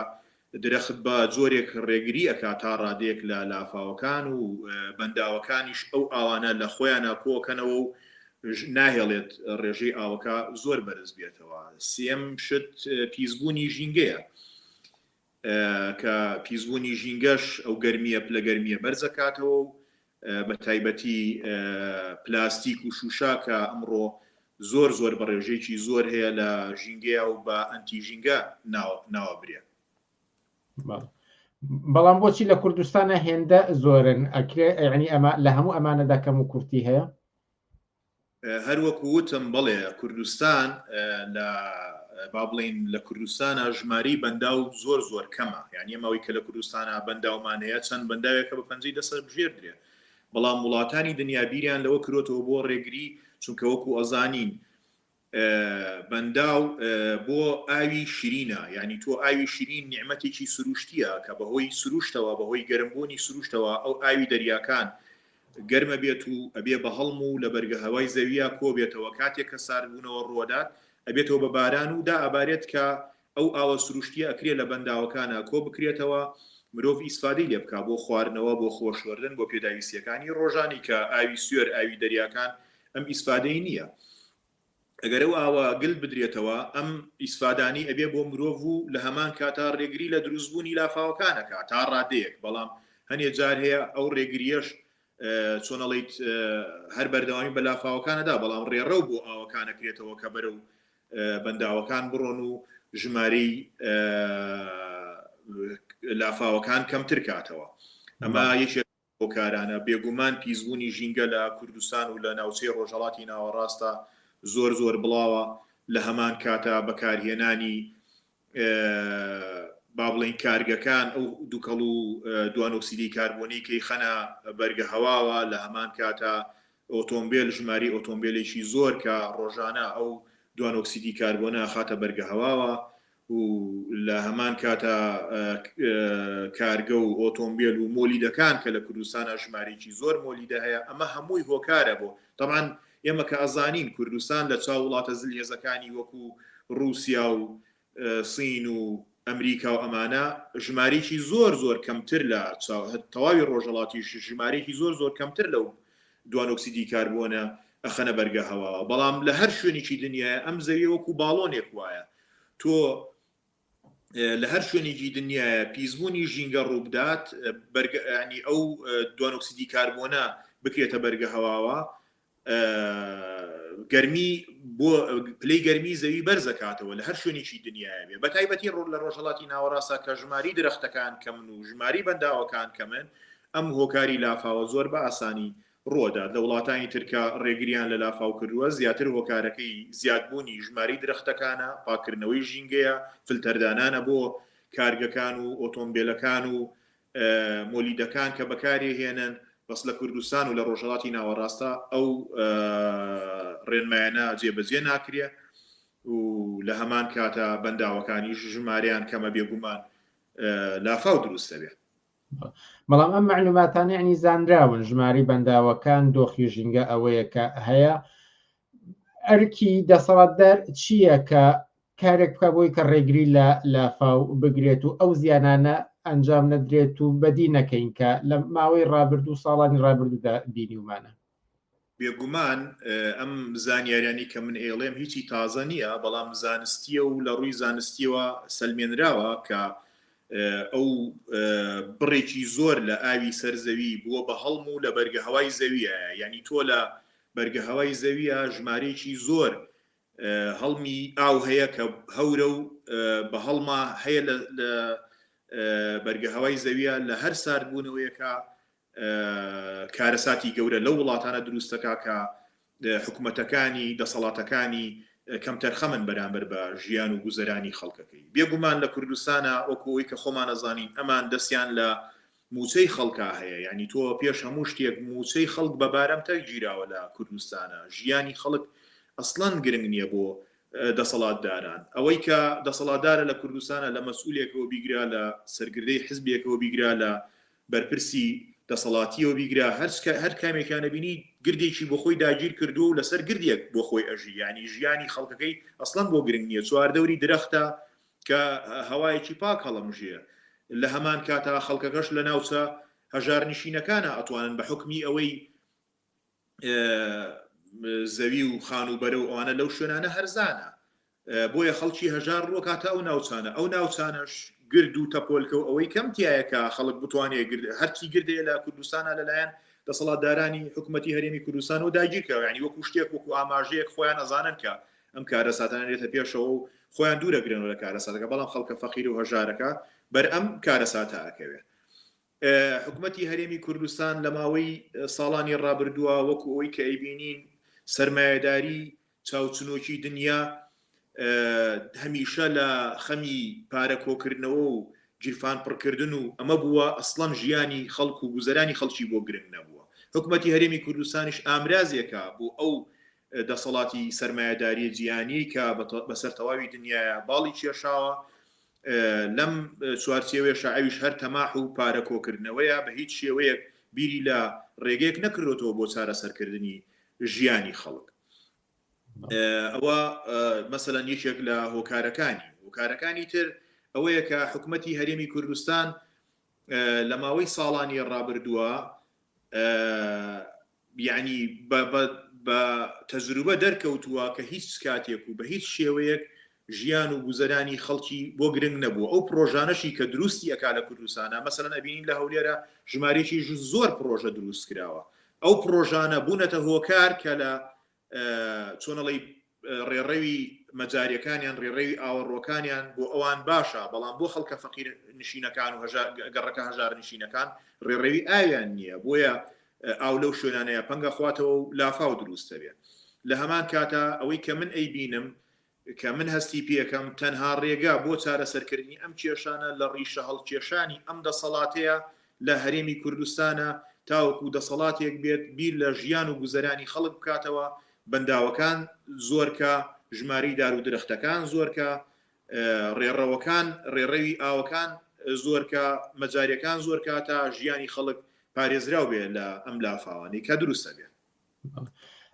درەخت بە جۆرێک ڕێگری ئەکات تا ڕادەیەک لە لافاوەکان و بەنداوەکانیش ئەو ئاوانە لە خۆیانا کۆکەنەوە و ناهێڵێت ڕێژەی ئاوەکە زۆر بەرز بێتەوە. سێیەم شت پیسبوونی ژینگەیە کە پیسبوونی ژینگەش ئەو گەرمیە پلە گەرمیە بەرزەکاتەوە و. بە تایبەتی پلاستیک و شوشە کە ئەمڕۆ زۆر زۆر بە ڕێژەیەکی زۆر هەیە لە ژینگەیە و بە ئەنتی ژینگە ناوە برێ. بەڵام بۆچی لە کوردستانە هێندە زۆرن ئەکرێ یعنی ئەمە لە هەموو ئەمانەدا کەم و کورتی هەیە؟ هەر وەکو وتم بەڵێ کوردستان لە با بڵین لە کوردستانە ژماری بەنداو زۆر زۆر کەمە یعنی ئەمەوەی کە لە کوردستانە بەنداومان هەیە چەند بەنداوێکە بە پەنجەی دەسەر بژێردرێ بەڵام وڵاتانی دنیا بیریان لەوە کرۆتەوە بۆ ڕێگری چونکە وەکو ئەزانین بەنداو بۆ ئاوی شیرینە یعنی تۆ ئاوی شیرین نیعمەتێکی سروشتیە کە بەهۆی سروشتەوە بەهۆی گەرمبوونی سروشتەوە ئەو ئاوی دەریاکان گەرمە بێت و ئەبێ بە هەڵم و لە بەرگە هەوای زەوییا کۆ بێتەوە کاتێک کە ساردبوونەوە ڕووەدات ئەبێتەوە بە باران و دائەبارێت کە ئەو ئاوە سروشتیە ئەکرێ لە بەنداوەکانا کۆ بکرێتەوە مرۆڤ ئیسفادەی لێ بکا بۆ خواردنەوە بۆ خۆشۆردن بۆ پێداویستیەکانی ڕۆژانی کە ئاوی سوێر ئاوی دەریاکان ئەم ئیسفادەی نییە ئەگەر ئەو ئاوە گل بدرێتەوە ئەم ئیسفادانەی ئەبێ بۆ مرۆڤ و لە هەمان کاتا ڕێگری لە دروستبوونی لافاوەکان ئەکا تا ڕادەیەک بەڵام هەنێ جار هەیە ئەو ڕێگریەش چۆن ئەڵێیت هەر بەردەوامی بە لافاوەکان ئەدا بەڵام ڕێڕەو بۆ ئاوەکان ئەکرێتەوە کە بەرەو بەنداوەکان بڕۆن و ژمارەی لافاوەکان کەمتر کاتەوە ئەمە یەکێک هۆکارانە. بێگومان پیسبوونی ژینگە لە کوردستان و لە ناوچەی ڕۆژهەڵاتی ناوەڕاستە زۆر زۆر بڵاوە، لە هەمان کاتا بەکارهێنانی با بڵێین کارگەکان ئەو دوکەڵ و دوانۆکسیدی کاربۆنی کەی خەنە بەرگە هەواوە، لە هەمان کاتا ئۆتۆمبێل ژماری ئۆتۆمبێلێکی زۆر کە ڕۆژانە ئەو دوانۆکسیدی کاربۆنە ئەخاتە بەرگە هەواوە و لە هەمان کاتا کارگە و ئۆتۆمبێل و مۆلیدەکان کە لە کوردستانا ژمارەیەکی زۆر مۆلیدە هەیە ئەمە هەمووی هۆکارە بۆ تەبعەن ئێمە کە ئەزانین کوردستان لە چاو وڵاتە زلهێزەکانی وەکو ڕووسیا و سین و ئەمریکا و ئەمانە ژمارەیەکی زۆر زۆر کەمتر لە تەواوی ڕۆژهەڵاتیش ژمارەیەکی زۆر زۆر کەمتر لەو دوانۆکسیدی کاربۆنە ئەخەنە بەرگە هەواوە بەڵام لە هەر شوێنێکی دنیاە ئەم زەویە وەکو باڵۆنێک وایە تۆ لە هەر شوێنێکی دنیاە پیسبوونی ژینگە ڕووبدات بەرگانی ئەو دوانۆکسیدی کاربۆنە بکرێتە بەرگە هەواوە گەرمی بۆ پلەی گەرمی زەوی بەرزەکاتەوە لە هەر شوێنێکی دنیاە بێ بە تایبەتی ڕۆ لە ڕۆژهڵاتی ناوەڕاستە کە ژماری درەختەکان کەمن و ژماری بەنداوەکان کەمن ئەم هۆکاری لافاوە زۆر بە ئاسانی ڕووەدات، لە وڵاتانی تر کە ڕێگریان لە لافاو کردووە زیاتر هۆکارەکەی زیادبوونی ژمارەی درەختەکانە، پاککردنەوەی ژینگەیە، فلتەردانانە بۆ کارگەکان و ئۆتۆمبێلەکان و مۆلیدەکان کە بەکارێهێنن، بەس لە کوردستان و لە ڕۆژهەڵاتی ناوەڕاستە ئەو ڕێنمایانە جێبەجێ ناکرێ و لە هەمان کاتا بەنداوەکانیش ژمارەیان کەمە بێگومان لافاو دروست دەبێ. بەڵام ئەم مەعلوماتانە یعنی زانراون ژمارەی بەنداوەکان دۆخی ژینگە ئەوەیە کە هەیە ئەرکی دەسەڵاتدار چییە کە کارێک بکە بۆی کە ڕێگری لە لافاو بگرێت و ئەو زیانانە ئەنجام نەدرێت و بەدی نەکەین کە لە ماوەی ڕابردوو ساڵانی ڕابردوودا بینیومانە. بێگومان ئەم زانیاریانەی کە من ئەیڵێم هیچی تازە نییە، بەڵام زانستییە و لە ڕووی زانستییەوە سەلمێنراوە کە ئەو بڕێکی زۆر لە ئاوی سەر زەوی بووە بە هەڵم و لە بەرگەهەوای زەویایە، یانی تۆ لە بەرگەهەوای زەویە ژمارەیەکی زۆر هەڵمی ئاو هەیە کە هەورە و بە هەڵما هەیە لە بەرگەهەوای زەویە لە هەر ساردبوونەوەیەکە کارەساتی گەورە لەو وڵاتانە دروست دەکا کە حکومەتەکانی، دەسەڵاتەکانی کەمتەرخەمن بەرامبەر بە ژیان و گوزەرانی خەڵکەکەی. بێگومان لە کوردستانا وەکو ئەوەی کە خۆمان ئەزانین ئەمان دەستیان لە موچەی خەڵکا هەیە یانی تۆ پێش هەموو شتێک موچەی خەڵک بە بارەمتە گیراوە لە کوردستانا ژیانی خەڵک ئەسڵەن گرنگ نیە بۆ دەسەڵاتداران ئەوەی کە دەسەڵاتدارە لە کوردستانا لە مەسئولێکەوە بیگرە لە سەرگردەی حزبێکەوە بیگرە لە بەرپرسی دەسەڵاتیەوە بیگرە هەر کامێکیان ئەبینی گردێکی بۆ خۆی داگیر کردووە و لەسەر گردێک بۆ خۆی ئەژی یعنی ژیانی خەڵکەکەی ئەسڵەن بۆ گرنگ نییە چواردەوری درەختە کە هەوایەکی پاک هەڵەمژێ لە هەمان کاتا خەڵکەکەش لە ناوچە هەژارنشینەکانە ئەتوانن بە حکمی ئەوەی زەوی و خانووبەرە و ئەوانە لەو شوێنانە هەرزانە بۆیە خەڵکی هەژار ڕووەکاتە ئەو ناوچانە ئەو ناوچانەش گرد و تەپۆلکە و ئەوەی کەم تایە کە خەڵک بتوانێت گرد هەرچی گردەیە لە کوردستانە لەلایەن دەسەڵاتدارانی حکوومەتی هەرێمی کوردستان و داگیرکراوە یعنی وەکو شتێک وەکو ئاماژەیەک خۆیان ئەزانن کە ئەم کارەساتانە دێتە پێشەوە و خۆیان دوورەگرنەوە لە کارەساتەکە بەڵام خەڵکە فەقیر و هەژارەکە بەر ئەم کارەساتە ئەکەوێ. حکومەتی هەرێمی کوردستان لە ماوەی ساڵانی ڕابردووە وەکو ئەوەی کە ئەیبینین سەرمایەداری چاوچنۆکی دنیا هەمیشە لە خەمی پارە کۆکردنەوە و گیرفان پڕکردن و ئەمە بووە ئەسڵەن ژیانی خەڵک و گوزەرانی خەڵکی بۆ گرنگ نەبووە حکومەتی هەرێمی کوردستانیش ئامرازێکە بۆ ئەو دەسەڵاتی سەرمایەداریە جیهانیەی کە بەسەر تەواوی دنیایا باڵی کێشاوە لەم چوارچێوەیەشا ئەویش هەر تەماح و پارە کۆکردنەوەیە بە هیچ شێوەیەک بیری لە ڕێگەیەک نەکردۆتەوە بۆ چارەسەرکردنی ژیانی خەڵک ئەوە مەسەلەن یەکێک لە هۆکارەکانی هۆکارەکانی تر ئەوەیە کە حکومەتی هەرێمی کوردستان لە ماوەی ساڵانی ڕابردووە یەعنی بە بە بە تەجروبە دەرکەوتووە کە هیچ کاتێک و بە هیچ شێوەیەک ژیان و گوزەرانی خەڵکی بۆ گرنگ نەبووە ئەو پڕۆژانەشی کە دروستی ئەکا لە کوردستانا مەسەلەن ئەبینین لە هەولێرە ژمارەیەکی زۆر پڕۆژە دروست کراوە ئەو پڕۆژانە بوونەتە هۆکار کە لە چۆن ئەڵێی ڕێڕەوی مەجاریەکانیان ڕێڕەوی ئاوەڕۆکانیان بۆ ئەوان باشە بەڵام بۆ خەڵکە فەقیر نشینەکان و گەڕەکە هەژار نشینەکان ڕێڕەوی ئاویان نییە بۆیە ئاو لەو شوێنانەیە پەنگە خواتەوە و لافاو دروست دەبێت لە هەمان کاتا ئەوەی کە من ئەیبینم کە من هەستی پێکەم تەنها ڕێگا بۆ چارەسەرکردنی ئەم کێشانە لە ڕیشە هەڵکێشانی ئەم دەسەڵاتەیە لە هەرێمی کوردستانە تاوەکو دەسەڵاتێک بێت بیر لە ژیان و گوزەرانی خەڵک بکاتەوە، بەنداوەکان زۆرکا، ژمارەی دار و درەختەکان زۆرکا، ڕێڕەوەکان ڕێڕەوی ئاوەکان زۆرکا، مەجاریەکان زۆرکا تا ژیانی خەڵک پارێزراو بێ لە ئەم لافاوانەی کە دروست ئەبێ.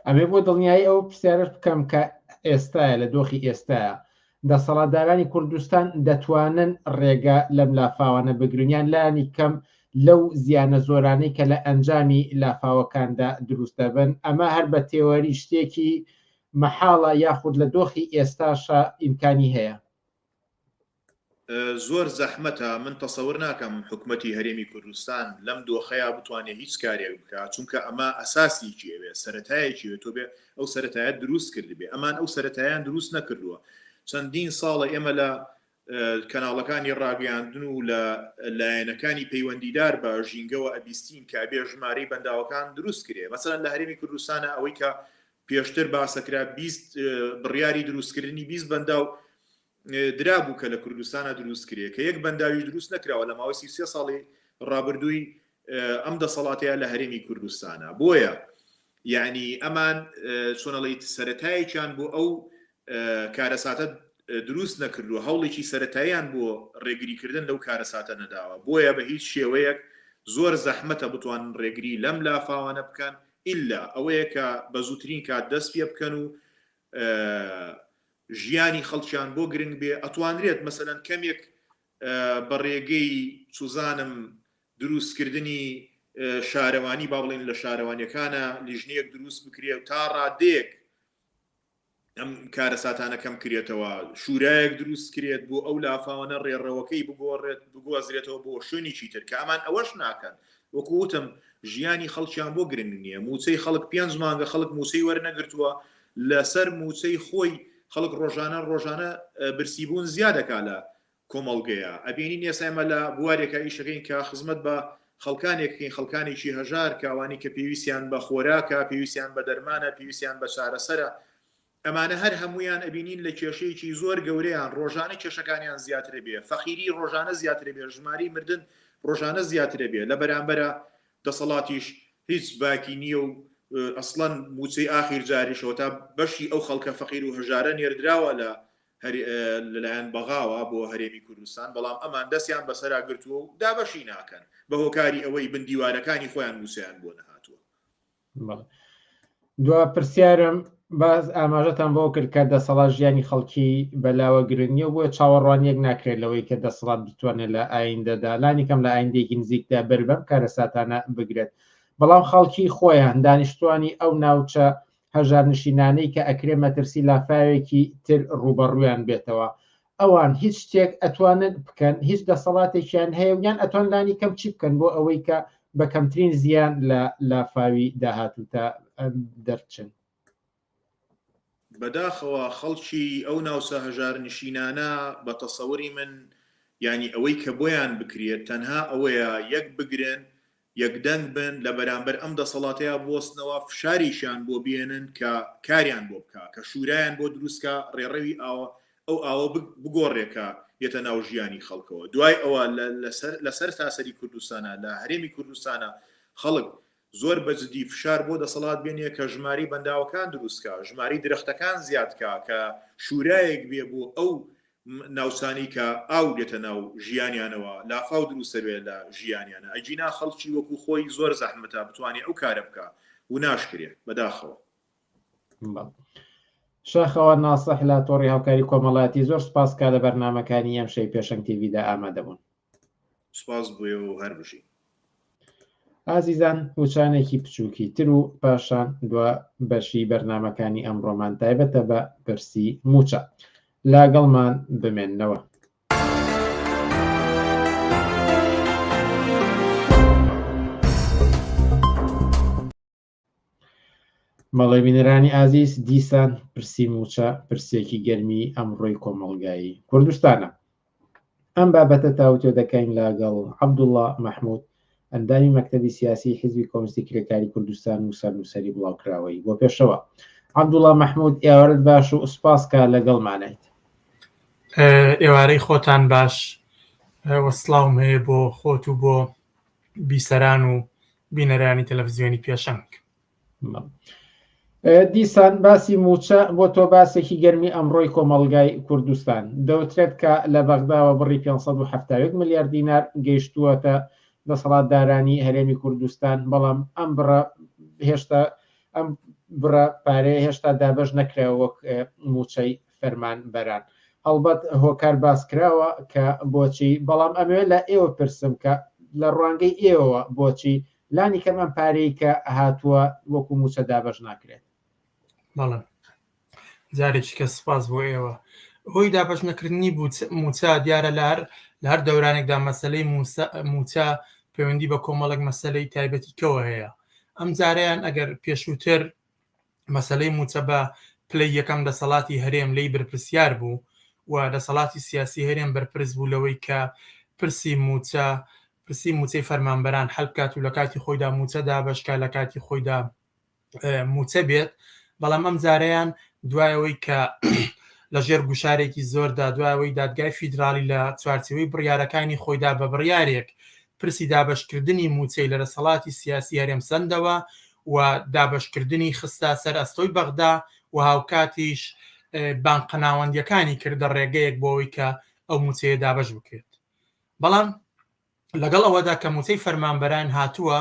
ئەمێ بۆ دڵنیایی ئەو پرسیارەش بکەم کە ئێستاە لە دۆخی ئێستاە دەسەڵاتدارانی کوردستان دەتوانن ڕێگە لەم لافاوانە بگرن یان لانی کەم لەو زیانە زۆرانەی کە لە ئەنجامی لافاوەکاندا دروست دەبن ئەمە هەر بە تێوەری شتێکی مەحاڵە یاخود لە دۆخی ئێستاشا ئیمکانی هەیە؟ زۆر زەحمەتە، من تەسەور ناکەم حکومەتی هەرێمی کوردستان لەم دۆخەیا بتوانێ هیچ کارێک بکا، چونکە ئەمە ئەساسێکی ئەوێ، سەرەتایەکی ئەوێ، تۆ بێ ئەو سەرەتایەت دروست کردبێ، ئەمان ئەو سەرەتایان دروست نەکردووە. چەندین ساڵە ئێمە لە کەناڵەکانی ڕاگەیاندن و لە لایەنەکانی پەیوەندیدار بە ژینگەوە ئەبیستین کە ئەبێ ژمارەی بەنداوەکان دروست کرێ. مەسەلەن لە هەرێمی کوردستانا ئەوەی کە پێشتر باسەکرا 20 بڕیاری دروستکردنی 20 بەنداو درابوو کە لە کوردستانا دروست کرێ کە یەک بەنداویش دروست نەکراوە لە ماوەی 33 ساڵی ڕابردووی ئەم دەسەڵاتەیە لە هەرێمی کوردستانە بۆیە یعنی ئەمان چۆنەڵیت سەتایەکیان بۆ ئەو کارەساتە دروست نەکردووە هەوڵێکی سەتاییان بۆ ڕێگریکردن لەو کارەساتە نەداوە بۆیە بە هیچ شێوەیەک زۆر زەحمەتە بتوانن ڕێگری لەم لافاوانە بکەن ئللا ئەوەیە کە بە زووترین کات دەست پێ بکەن و ژیانی خەڵکیان بۆ گرنگ بێ ئەتوانرێت مەسەلەن کەمێک بە ڕێگەی چوزانم دروستکردنی شارەوانی با بڵێن لە شارەوانیەکانە لیژنەیەک دروست بکرێ و تا ڕادەیەک ئەم کارەساتانە کەم کرێتەوە شورایەک دروست کرێت بۆ ئەو لافاوانە ڕێڕەوەکەی بگۆڕێت بگوازرێتەوە بۆ شوێنێکی تر کە ئەمان ئەوەش ناکەن وەکو وتم ژیانی خەڵکیان بۆ گرنگ نییە موچەی خەڵک پێنج مانگە خەڵک موچەی وەرنەگرتووە لەسەر موچەی خۆی خەڵک ڕۆژانە ڕۆژانە برسیبوون زیادەکا لە کۆمەڵگەیە ئەبینین ئێستا ئێمە لە بوارێکا ئیشەکەین کە خزمەت بە خەڵکانێک بکەین خەڵکانێکی هەژار کە ئەوانی کە پێویستیان بە خۆراکە پێویستیان بە دەرمانە پێویستیان بە چارەسەرە ئەمانە هەر هەموویان ئەبینین لە کێشەیەکی زۆر گەورەیان ڕۆژانە کێشەکانیان زیاترە بێ فەقیری ڕۆژانە زیاترە بێ ژمارەی مردن ڕۆژانە زیاترە بێ لە بەرامبەرە دەسەڵاتیش هیچ باکی نییە و ئەسڵەن موچەی ئاخیر جاریشەوە تا بەشی ئەو خەڵکە فەقیر و هەژارە نێردراوە لە لەلایەن بەغاوە بۆ هەرێمی کوردستان بەڵام ئەمان دەستیان بەسەرا گرتووە و دابەشی ناکەن بە هۆکاری ئەوەی بن دیوارەکانی خۆیان موچەیان بۆ نەهاتووە. دوا پرسیارم باز ئاماژەتان بۆ کرد کە دەسەڵات ژیانی خەڵکی بەلاوە گرنگ نییە و بۆیە چاوەڕوانیەک ناکرێت لەوەی کە دەسەڵات بتوانێت لە ئایندەدا لانی کەم لە ئایندەیەکی نزیکدا بەر بەم کارەساتانە بگرێت بەڵام خەڵکی خۆیان دانیشتوانی ئەو ناوچە هەژارنشینانەی کە ئەکرێ مەترسی لافاوێکی تر ڕووبەڕوویان بێتەوە ئەوان هیچ شتێک ئەتوانن بکەن هیچ دەسەڵاتێکیان هەیە و یان ئەتوان لانی کەم چی بکەن بۆ ئەوەی کە بە کەمترین زیان لە لافاوی داهاتووتا دەرچن؟ بەداخەوە خەڵکی ئەو ناوچە هەژارنشینانە بە تەسەوری من یانی ئەوەی کە بۆیان بکرێت تەنها ئەوەیە یەک بگرن یەکدەنگ بن لە بەرامبەر ئەم دەسەڵاتەیا بوەستنەوە فشاریشیان بۆ بێنن کە کاریان بۆ بکا کە شورایان بۆ دروست کا ڕێڕەوی ئاوە ئەو ئاوە بگۆڕێ کە یەتە ناو ژیانی خەڵکەوە دوای ئەوە لەسەر لەسەر تاسەری کوردستانە لە هەرێمی کوردستانە خەڵک زۆر بە جدی فشار بۆ دەسەڵات بێنێ کە ژمارەی بەنداوەکان دروست کا، ژمارەی درەختەکان زیاد کا، کە شورایەک بێ بۆ ئەو ناوچانەی کە ئاو دێتە ناو ژیانیانەوە، لافاو دروست دەبێ لە ژیانیانا، ئەگینا خەڵکی وەکو خۆی زۆر زەحمەتە بتوانێ ئەو کارە بکا و ناشکرێ، بەداخەوە. شاخەوان ناسح لە تۆڕی هاوکاری کۆمەڵایەتی زۆر سپاس کە لە بەرنامەکانی ئەمشەوی پێشەنگ تیڤیدا ئامادە بوون. سپاس بۆ ئێوە و هەر بژین. ئازیزان وچانێکی بچووکی تر و پاشان دوا بەشی بەرنامەکانی ئەمڕۆمان تایبەتە بە پرسی مووچە. لاگەڵمان بمێننەوە. بەڵێ بینەرانی ئازیز دیسان پرسی مووچە پرسێکی گەرمی ئەمڕۆی کۆمەڵگای کوردستانە. ئەم بابەتە تاوتوێ دەکەین لەگەڵ عەبدوڵڵا مەحمود ئەندامی مەکتەبی سیاسی حیزبی کۆمۆنیستی کرێکاری کوردستان و سەرنووسەری بڵاوکراوەی بۆ پێشەوە. عەبدوڵڵا مەحمود ئێوارەت باش و سوپاس کە لەگەڵمانیت. ئێوارەی خۆتان باش و سڵاوم هەیە بۆ خۆت و بۆ بیسەران و بینەرانی تەلەفزیۆنی پێشەنگ. دیسان باسی مووچە بۆ تۆ باسێکی گەرمی ئەمڕۆی کۆمەڵگای کوردستان. دەوترێت کە لە بەغداوە بڕی 571 ملیار دینار گەیشتووەتە دەسەڵاتدارانی هەرێمی کوردستان، بەڵام ئەم بڕە هێشتا ئەم بڕە پارەیە هێشتا دابەش نەکراوە وەک مووچەی فەرمانبەران. هەڵبەت هۆکار باس کراوە کە بۆچی، بەڵام ئەمەوێت لە ئێوە پرسم کە لە ڕوانگەی ئێوەوە بۆچی لانی کەم ئەم پارەی کە هاتووە وەکو مووچە دابەش ناکرێت؟ بەڵێ جارێکی کە سپاس بۆ ئێوە. هۆی دابەش نەکردنی مووچە دیارە لە هەر لە هەر دەورانێکدا مەسەلەی مووچە پەیوەندی بە کۆمەڵێک مەسەلەی تایبەتی کەوە هەیە. ئەم جارەیان ئەگەر پێشووتر مەسەلەی مووچە بە پلەی یەکەم دەسەڵاتی هەرێم لێی بەرپرسیار بوو و دەسەڵاتی سیاسی هەرێم بەرپرس بوو لەوەی کە پرسی مووچە پرسی مووچەی فەرمانبەران حەل بکات و لە کاتی خۆیدا مووچە دابەش کا لە کاتی خۆیدا مووچە بێت بەڵام ئەم جارەیان دوایەوەی کە لە ژێر گوشارێکی زۆردا دوایەوەی دادگای فیدراڵی لە چوارچێوەی بڕیارەکانی خۆیدا بە بڕیارێک پرسی دابەشکردنی مووچەی لە دەسەڵاتی سیاسی هەرێم سەندەوە و دابەشکردنی خستە سەر ئەستۆی بەغدا و هاوکاتیش بانقە ناوەندیەکانی کردە ڕێگەیەک بۆ ئەوەی کە ئەو مووچەیە دابەش بکرێت. بەڵام لەگەڵ ئەوەدا کە مووچەی فەرمانبەران هاتووە،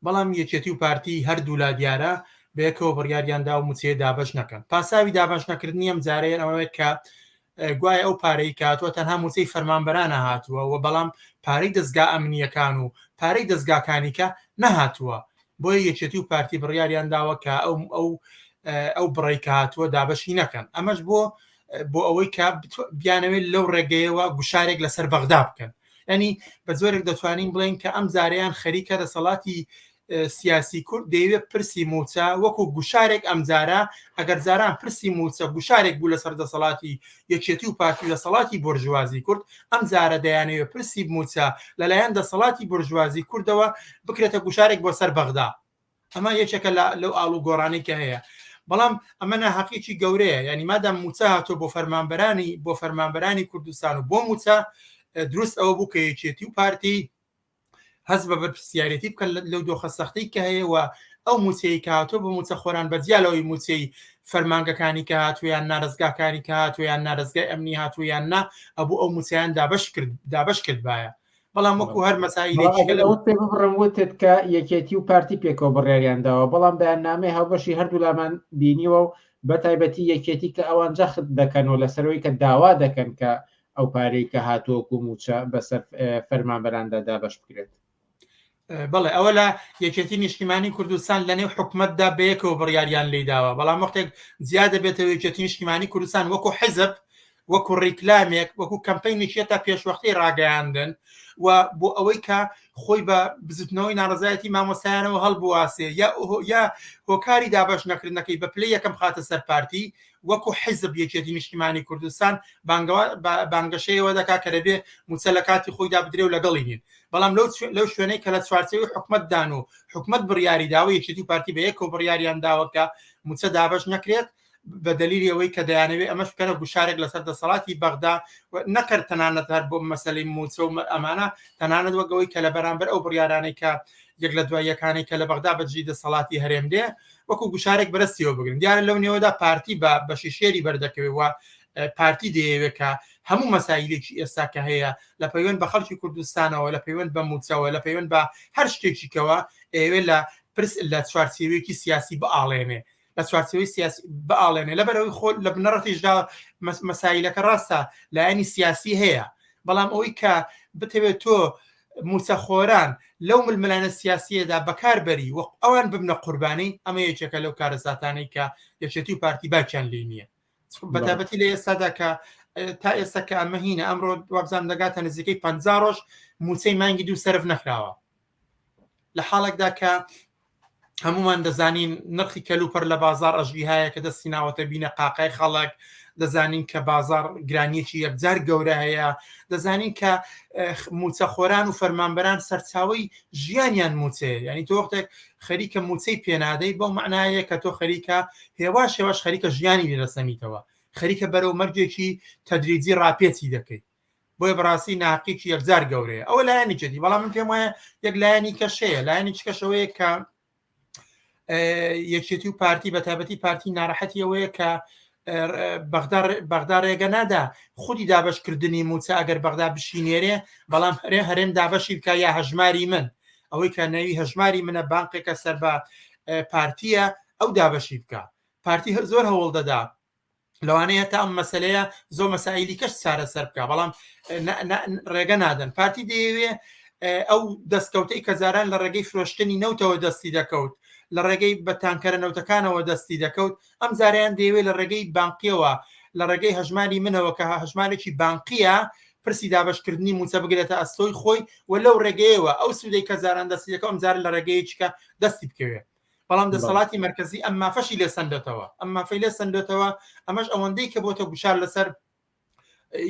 بەڵام یەکێتی و پارتی هەردوولا دیارە بەیەکەوە بڕیاریان دا و مووچەیە دابەش نەکەن. پاساوی دابەش نەکردنی ئەم جارەیان ئەوەیە کە گوایە ئەو پارەی کە هاتووە تەنها مووچەی فەرمانبەرانە هاتووە و بەڵام پارەی دەزگا ئەمنییەکان و پارەی دەزگاکانی کە نەهاتووە. بۆیە یەکێتی و پارتی بڕیاریان داوە کە ئەو ئەو ئەو بڕەی کە هاتووە دابەشی نەکەن. ئەمەش بۆ بۆ ئەوەی کە بیانەوێت لەو ڕێگەیەوە گوشارێک لەسەر بەغدا بکەن. ینی بە جۆرێک دەتوانین بڵێین کە ئەم جارەیان خەریکە دەسەڵاتی سیاسی کورد دەیەوێت پرسی مووچە وەکو گوشارێک ئەمجارە ئەگەر جاران پرسی مووچە گوشارێک بوو لەسەر دەسەڵاتی یەکێتی و پارتی و دەسەڵاتی بۆرژوازی کورد ئەمجارە دەیانەوێت پرسی مووچە لەلایەن دەسەڵاتی بۆرژوازی کوردەوە بکرێتە گوشارێک بۆ سەر بەغدا ئەمە یەکێکە لە لەو ئاڵوگۆڕانەی کە هەیە بەڵام ئەمە ناهەقیی گەورەیە ینی مادام مووچە هاتۆ بۆ فەرمانبەرانی بۆ فەرمانبەرانی کوردستان و بۆ مووچە دروست ئەوە بوو کە یەکێتی و پارتی هەست بە بەرپرسیارێتی بکەن لەو دۆخە سەختەی کە هەیە و ئەو مووچەی کە هاتووە بۆ مووچە خۆران بە جیا لەوەی مووچەی فەرمانگەکانی کە هاتووە یان نارەزگاکانی کە هاتووە یان نارەزگای ئەمنی هاتووە یان نا ئەبوو ئەو مووچەیان دابەش کرد دابەش کردبایە بەڵام وەکو هەر مەسائیلێکی کە ئەوەت پێ ببڕم وتت کە یەکێتی و پارتی پێکەوە بڕیاریان داوە بەڵام بەیاننامەی هاوبەشی هەردوولامان بینیوە و بە تایبەتی یەکێتی کە ئەوان جەخت دەکەن و لەسەرەوەی کە داوا دەکەن کە ئەو پارەی کە هاتووە وەکو مووچە بەسەر فەرمانبەراندا دابەش بکرێت. بەڵێ ئەوە لە یەکێتی نیشتیمانی کوردستان لە نێو حکومەتدا بەیەکەوە بڕیاریان لیداوە بەڵام وەختێک جیا دەبێتەوە یەکێتی نیشتیمانی کوردستان وەکو حیزب وەکو ڕیکلامێک وەکو کەمپینێکی تا پێشوەختەی ڕاگەیاندن و بۆ ئەوەی کە خۆی بە بزوتنەوەی ناڕەزایەتی مامۆستایانەوە هەڵبواسێ یا یا هۆکاری دابەش نەکردنەکەی بە پلەی یەکەم خاتە سەر پارتی وەکو حیزب یەکێتی نیشتیمانی کوردستان بانگەشەیەوە دەکا کە دەبێ موچە لە کاتی خۆیدا بدرێ و لەگەڵی نین بەڵام لەو لەو شوێنەی کە لە چوارچێوەی حکومەتدان و حکومەت بڕیاری داوە یەکێتی و پارتی بە یەکەوە بڕیاریان داوە کە موچە دابەش نەکرێت بە دەلیلی ئەوەی کە دەیانەوێت ئەمەش بکەنە گوشارێک لەسەر دەسەڵاتی بەغدا و نەکرد تەنانەت هەر بۆ مەسەلەی موچە و ئەمانە تەنانەت وەک ئەوەی کە لە بەرامبەر ئەو بڕیارانەی کە یەک لە دوای یەکانەی کە لە بەغدا بەدژی دەسەڵاتی هەرێم دێ وەکو گوشارێک بەرەستیەوە بگرن دیارە لەو نێوەدا پارتی بە بەشی شێری بەردەکەوێت و پارتی دەیەوێت کە هەموو مەسایلێکی ئێستا کە هەیە لە پەیوەند بە خەڵکی کوردستانەوە لە پەیوەند بە موچەوە لە پەیوەند بە هەر شتێکی کەوە ئەیەوێت لە پرس لە چوارچێوەیەکی سیاسی بئاڵێنێ لە چوارچێوەی سیاسی بئاڵێنێ لەبەرەوەی خۆ لە بنەڕەتیشدا مەسایلەکە ڕاستە لایەنی سیاسی هەیە بەڵام ئەوەی کە بتەوێت تۆ موچەخۆران لەو ململانە سیاسیەدا بەکار بەری و ئەوان ببنە قوربانی ئەمە یەکێکە لەو کارەساتانەی کە یەکێتی و پارتی باکیان لێ نییە بەتابەتی لە ئێستادا کە تا ئێستا کە ئەمە هینە ئەمڕۆ وابزانم دەگاتە نزیکەی 50 ڕۆژ موچەی مانگی دوو سەرف نەکراوە لە حاڵێکدا کە هەمومان دەزانین نرخی کەلوپەر لە بازار ئەژدیهایە کە دەستی ناوەتە بینە قاقای خەڵک دەزانین کە بازار گرانیەکی یەکجار گەورە هەیە دەزانین کە موچەخۆران و فەرمانبەران سەرچاوی ژیانیان موچەیە ینی تۆ وەختێک خەریکە موچەی پێنادەی بەو معنایە کە تۆ خەریکە هێواش هێواش خەریکە ژیانی لێ دەسەنیتەوە خەریکە بەرەو مەرگێکی تەدریجی ڕاپێچی دەکەیت بۆیە بەڕاستی ناحەقیەکی یەکجار گەورەیە ئەوە لایەنی جدی بەڵام من پێم وایە یەک لایەنی کەشەیە لایەنی کەشەوەیە کە یەکێتی و پارتی بە تایبەتی پارتی ناڕەحەتی ئەوەیە کە بەغدا بەغدا ڕێگە نادا خودی دابشکردنی موچە ئەگەر بەغدا بشینێرێ بەڵام هەرێ هەرێم دابەشی بکە یا هەژماری من ئەوەی کە ناوی هەژماری منە بانقێکە سەر بە پارتیە ئەو دابەشی بکە پارتی زۆر هەوڵ دەدا لەوانەیە تا ئەم مەسلەیە زۆر مەسایلی کەش چارەسەر بکە بەڵام ڕێگە نادەن پارتی دەیەوێ ئەو دەستکەوتەی کە جاران لە ڕێگەی فرۆشتنی نەوتەوە دەستی دەکەوت لە ڕێگەی بە تانکەرە نەوتەکانەوە دەستی دەکەوت ئەم جاریان دەیەوێت لە ڕێگەی بانقیەوە لە ڕێگەی هەژماری منەوە کە هەژمارێکی بانقیە پرسی دابشکردنی موچە بگرێتە ئەستۆی خۆی و لەو ڕێگەیەوە ئەو سوودەی کە جاران دەستی دەکەوت ئەم جارە لە ڕێگەیەکە دەستی بکەوێت بەڵام دەسەڵاتی مەرکەزی ئەم مافەشی لێ سەندێتەوە ئەم مافەی لێ سەندێتەوە ئەمەش ئەوەندەی کە بۆتە گوشار لەسەر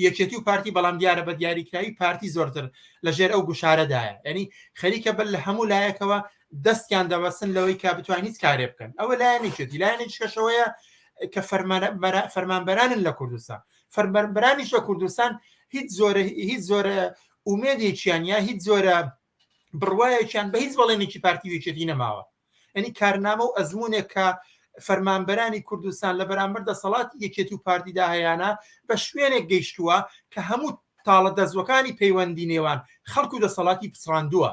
یەکێتی و پارتی بەڵام دیارە بە دیاریکراوی پارتی زۆرتر لەژێر ئەو گوشارەدایە ینی خەریکە بەر لە هەموو لایەکەوە دەستیان دەبەستن لەوەی کە بتوانین هیچ کارێ بکەن ئەوە لایەنێکێتی لایەنێکی کەشەوەیە کە فەرمانبەرانن لە کوردستان فەرمانبەرانیش لە کوردستان هیچ زۆرە هیچ زۆرە ئومێدێکیان یا هیچ زۆرە بڕوایەکیان بە هیچ بەڵێنێکی پارتی و یەکێتی نەماوە یعنی کارنامە و ئەزمونێک کە فەرمانبەرانی کوردستان لە بەرامبەر دەسەڵاتی یەکێتی و پارتیدا هەیانە بە شوێنێک گەیشتووە کە هەموو تاڵە دەزوەکانی پەیوەندی نێوان خەڵک و دەسەڵاتی پچڕاندووە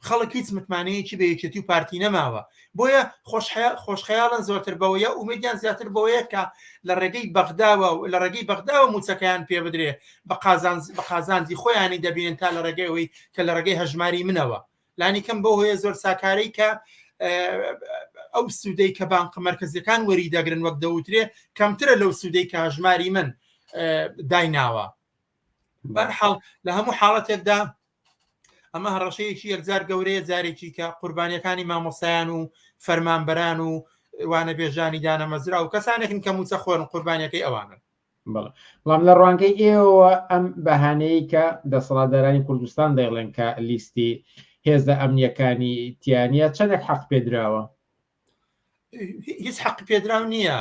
خەڵک هیچ متمانەیەکی بە یەکێتی و پارتی نەماوە بۆیە خۆشخەیاڵن زۆرتر بەوەیە ئومێدیان زیاتر بەوەیە کە لە ڕێگەی بەغداوە و لە ڕێگەی بەغداوە موچەکەیان پێ بدرێ بە قازانج بە قازانجی خۆیانی دەبینن تا لە ڕێگەی ئەوەی کە لە ڕێگەی هەژماری منەوە لانی کەم بەو هۆیە زۆر ساکارەی کە ئەو سوودەی کە بانقە مەرکەزیەکان وەری دەگرن وەک دەوترێ کەمترە لەو سوودەی کە هەژماری من دایناوە بەرحاڵ لە هەموو حاڵەتێکدا ئەمە هەڕەشەیەکی یەکجار گەورەیە جارێکی کە قوربانیەکانی مامۆستایان و فەرمانبەران و وانەبێژانی دانەمەزرا و کەسانێکن کە موچە خۆرن قوربانیەکەی ئەوانن. بەڵێ بەڵام لە ڕوانگەی ئێوەوە ئەم بەهانەیە کە دەسەڵاتدارانی کوردستان دەیڵێن کە لیستی هێزە ئەمنیەکانی تیانە چەندێک حەق پێدراوە؟ هیچ حەق پێدراو نییە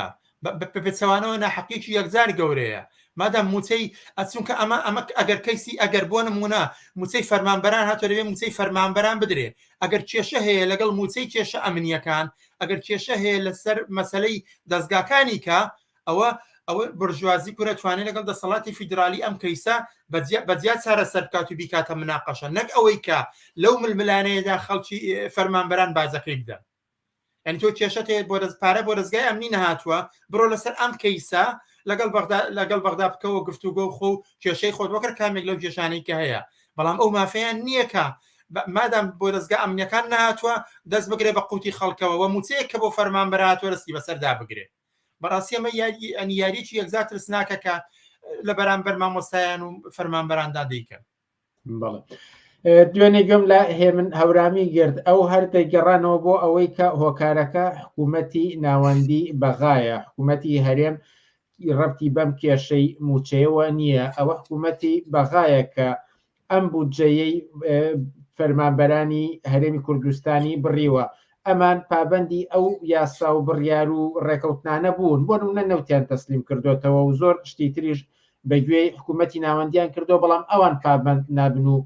بە پێچەوانەوە ناحەقیەکی یەکجار گەورەیە مادام موچەی ئەچونکە ئەمە ئەمە ئەگەر کەیسی ئەگەر بۆ نمونە موچەی فەرمانبەران هاتۆ دەبێ موچەی فەرمانبەران بدرێ ئەگەر کێشە هەیە لەگەڵ موچەی کێشە ئەمنیەکان ئەگەر کێشە هەیە لەسەر مەسلەی دەستگاکانی کە ئەوە ئەوە برژوازی کورە توانێت لەگەڵ دەسەڵاتی فیدرالی ئەم کەیسە بەجیا چارەسەر بکات و بیکاتە مناقەشە نەک ئەوەی کە لەو ململانەیەدا خەڵکی فەرمانبەران باجەکەی بدەن یعنی تۆ کێشەت هەیە بۆ دەست پارە بۆ دەستگای ئەمنی نەهاتووە بڕۆ لەسەر ئەم کەیسە لەگەڵ بەغدا لەگەڵ بەغدا بکەوە گفتوگۆ خۆ و کێشەی خۆت وەکر کامێک لەو کێشانەی کە هەیە بەڵام ئەو مافیان نییە کە مادام بۆ دەستگا ئەمنیەکان نەهاتووە دەست بگرێ بە قوتی خەڵکەوە و موچەیەک کە بۆ فەرمانبەر هاتووە دەستی بەسەردا بگرێ بەڕاستی ئەمە یاری ئەنی یاریی یەکجار ترسناکە کە لە بەرامبەر مامۆستایان و فەرمانبەراندا دەیکەن. بەڵێ دوێنێ گوێم لە هێمن هەورامی گرت ئەو هەر دەگەڕانەوە بۆ ئەوەی کە هۆکارەکە حکوومەتی ناوەندی بەغایە حکوومەتی هەرێم ڕەبتی بەم کێشەی مووچەیەوە نییە ئەوە حکوومەتی بەغایە کە ئەم بودجەیەی فەرمانبەرانی هەرێمی کوردستانی بڕیوە ئەمان پابەندی ئەو یاسا و بڕیار و ڕێکەوتنانە بوون بۆ نمونە نەوتیان تەسلیم کردوێتەوە و زۆر شتی تریش بەگوێی حکوومەتی ناوەندیان کردو بەڵام ئەوان پابەند نابن و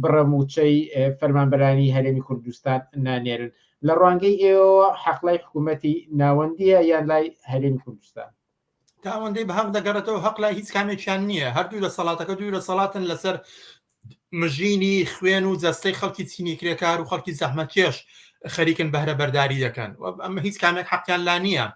بڕە مووچەی فەرمانبەرانی هەرێمی کوردستان نانێرن لە ڕوانگەی ئێوەوە حەق لای حکوومەتی ناوەندیە یان لای هەرێمی کوردستان؟ تا ئەوەندەی بە هەق دەگەڕێتەوە هەق لای هیچ کامێکیان نییە هەردوو دەسەڵاتەکە دوو دەسەڵاتن لەسەر مژینی خوێن و جەستەی خەڵکی چینی کرێکار و خەڵکی زەحمەتکێش خەریکن بەهرە بەرداری دەکەن و ئەمە هیچ کامێک حەقیان لا نییە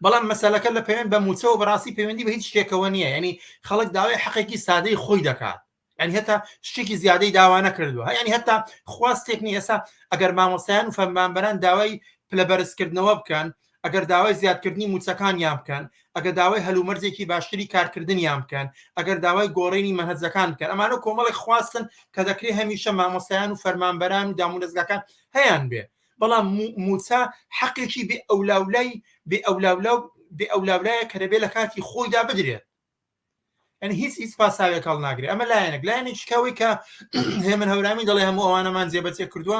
بەڵام مەسەلەکە لە پەیوەند بە موچەوە بەڕاستی پەیوەندی بە هیچ شتێکەوە نییە ینی خەڵک داوای حەقێکی سادەی خۆی دەکات ینی هەتا شتێکی زیادەی داوا نەکردووە ینی هەتا خواستێک نیە ئێستا ئەگەر مامۆستایان و فەرمانبەران داوای پلە بەرزکردنەوە بکەن ئەگەر داوای زیادکردنی موچەکانیان بکەن ئەگەر داوای هەلومەرجێکی باشتری کارکردنیان بکەن ئەگەر داوای گۆڕینی مەنهەجەکان بکەن ئەمانە کۆمەڵێک خواستن کە دەکرێت هەمیشە مامۆستایان و فەرمانبەران و دامودەزگاکان هەیان بێ بەڵام موچە حەقێکی بێ ئەولاولای بێ ئەولاولا و بێ ئەولاولایە کە دەبێت لە کاتی خۆیدا بدرێت یعنی هیچ هیچ پاساوێک هەڵناگرێ ئەمە لایەنێک لایەنێکی کەوەی کە هێمن هەورامی دەڵێ هەموو ئەوانەمان جێبەجێ کردووە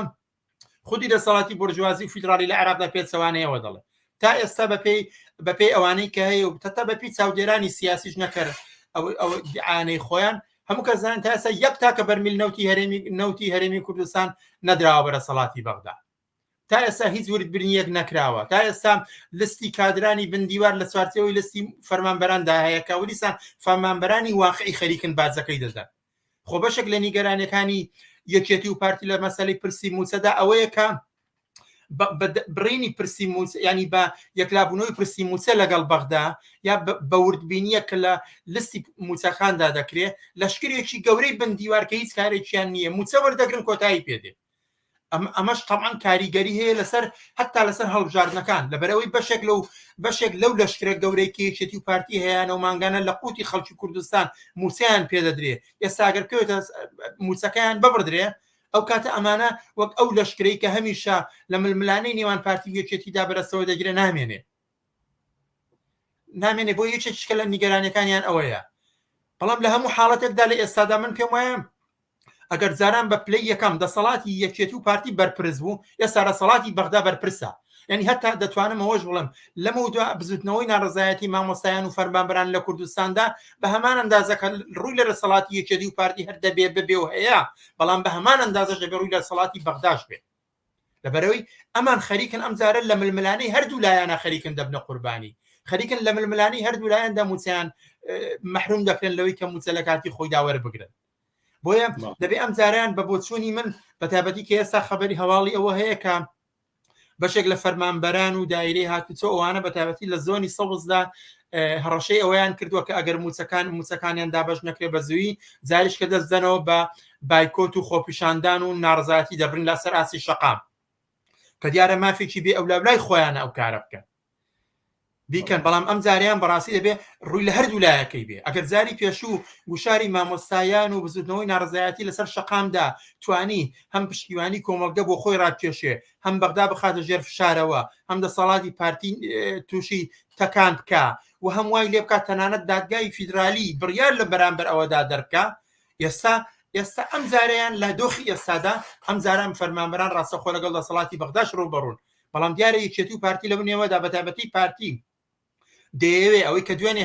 خودی دەسەڵاتی بۆرژوازی و فیدراڵی لە عێراقدا پێچەوانەیەوە دەڵێ تا ئێستا بەپێی بەپێی ئەوانەی کە هەیە و تەتا بەپی چاودێرانی سیاسیش نەکەر ئەو ئەو دیعانەی خۆیان هەموو کەس زانن تا ئێستا یەک تاکە بەرمیل نەوتی هەرێمی نەوتی هەرێمی کوردستان نەدراوە بە دەسەڵاتی بەغدا تا ئێستا هیچ وردبرنیەک نەکراوە تا ئێستا لستی کادرانی بندیوار لە چوارچێوەی لستی فەرمانبەراندا هەیە کە وریسان فەرمانبەرانی واقعی خەریکن باجەکەی دەدەن خۆ بەشێک لە نیگەرانیەکانی یەکێتی و پارتی لە مەسەلەی پرسی موچەدا ئەوەیە کە بڕینی پرسی موچە ینی بە یەکلابوونەوەی پرسی موچە لەگەڵ بەغدا یا بە وردبینیە کە لە لستی موچەکاندا دەکرێت لەشکرێکی گەورەی بندیوار کە هیچ کارێکیان نییە موچە وەردەگرن کۆتایی پێدێ ئەمەش تەبعەن کاریگەری هەیە لەسەر هەتا لەسەر هەڵبژاردنەکان لەبەرەوەی بەشێک لەو بەشێک لەو لەشکرە گەورەی کە یەکێتی و پارتی هەیانە و مانگانە لە قوتی خەڵکی کوردستان موچەیان پێدەدرێ ئێستا گەر بکەوێتە موچەکەیان ببڕدرێ ئەو کاتە ئەمانە وەک ئەو لەشکرەی کە هەمیشە لە ململانێی نێوان پارتی و یەکێتیدا بەرەسەوە دەگرێ نامێنێ نامێنێ بۆ یەکێکیشکە لە نیگەرانیەکانیان ئەوەیە بەڵام لە هەموو حاڵەتێکدا لە ئێستادا من پێم وایە ئەگەر جاران بە پلەی یەکەم دەسەڵاتی یەکێتی و پارتی بەرپرس بوو ئێستا دەسەڵاتی بەغدا بەرپرسە یعنی هەتا دەتوانم ئەوەش بڵێم لەمە دو بزوتنەوەی ناڕزایەتی مامۆستایان و فەرمانبەران لە کوردستاندا بە هەمان ئەندازە کە ڕووی لە دەسەڵاتی یەکێتی و پارتی هەر دەبێ ببێ و هەیە بەڵام بە هەمان ئەندازەش دەبێ ڕووی لە دەسەڵاتی بەغداش بێ لەبەرئەوەی ئەمان خەریکن ئەم جارە لە ململانێی هەردوو لایەنە خەریکن دەبنە قوربانی خەریکن لە ململانێی هەردوو لایەندا موچەیان مەحروم دەکرێن لەوەی کە موچە لە کاتی خۆیدا وەربگرن بۆیە دەبێ ئەم جاریان بە بۆچوونی من بە تایبەتی کە ئێستا خەبەری هەواڵی ئەوە هەیە کە بەشێک لە فەرمانبەران و دایرەی هاتوچۆ ئەوانە بە تایبەتی لە زۆنی سەوزدا هەڕەشەی ئەوەیان کردووە کە ئەگەر موچەکان موچەکانیان دابەش نەکرێت بە زووی جاریش کە دەست دەنەوە بە بایکۆت و خۆپیشاندان و ناڕزایەتی دەبرن لەسەر ئاستی شەقام کە دیارە مافێکی بێ ئەولاولای خۆیانە ئەو کارە بکەن بیکەن بەڵام ئەم جاریان بەڕاستی دەبێ ڕووی لە هەردوو لایەکەی بێ ئەگەر جاری پێشوو گوشاری مامۆستایان و بزوتنەوەی ناڕزایەتی لەسەر شەقامدا توانی هەم پشتیوانی کۆمەڵگە بۆ خۆی ڕابکێشێ هەم بەغدا بخاتە ژێر فشارەوە هەم دەسەڵاتی پارتی تووشی تەکان بکا و هەم وای لێ بکات تەنانەت دادگای فیدرالی بڕیار لە بەرامبەر ئەوەدا دەربکا ئێستا ئێستا ئەم جارەیان لە دۆخی ئێستادا ئەم جاران فەرمانبەران ڕاستەخۆ لەگەڵ دەسەڵاتی بەغداش ڕووبەڕوون بەڵام دیارە یەکێتی و پارتی لەو نێوەدا بەتایبەتی پارتی دەیەوێ ئەوەی کە دوێنێ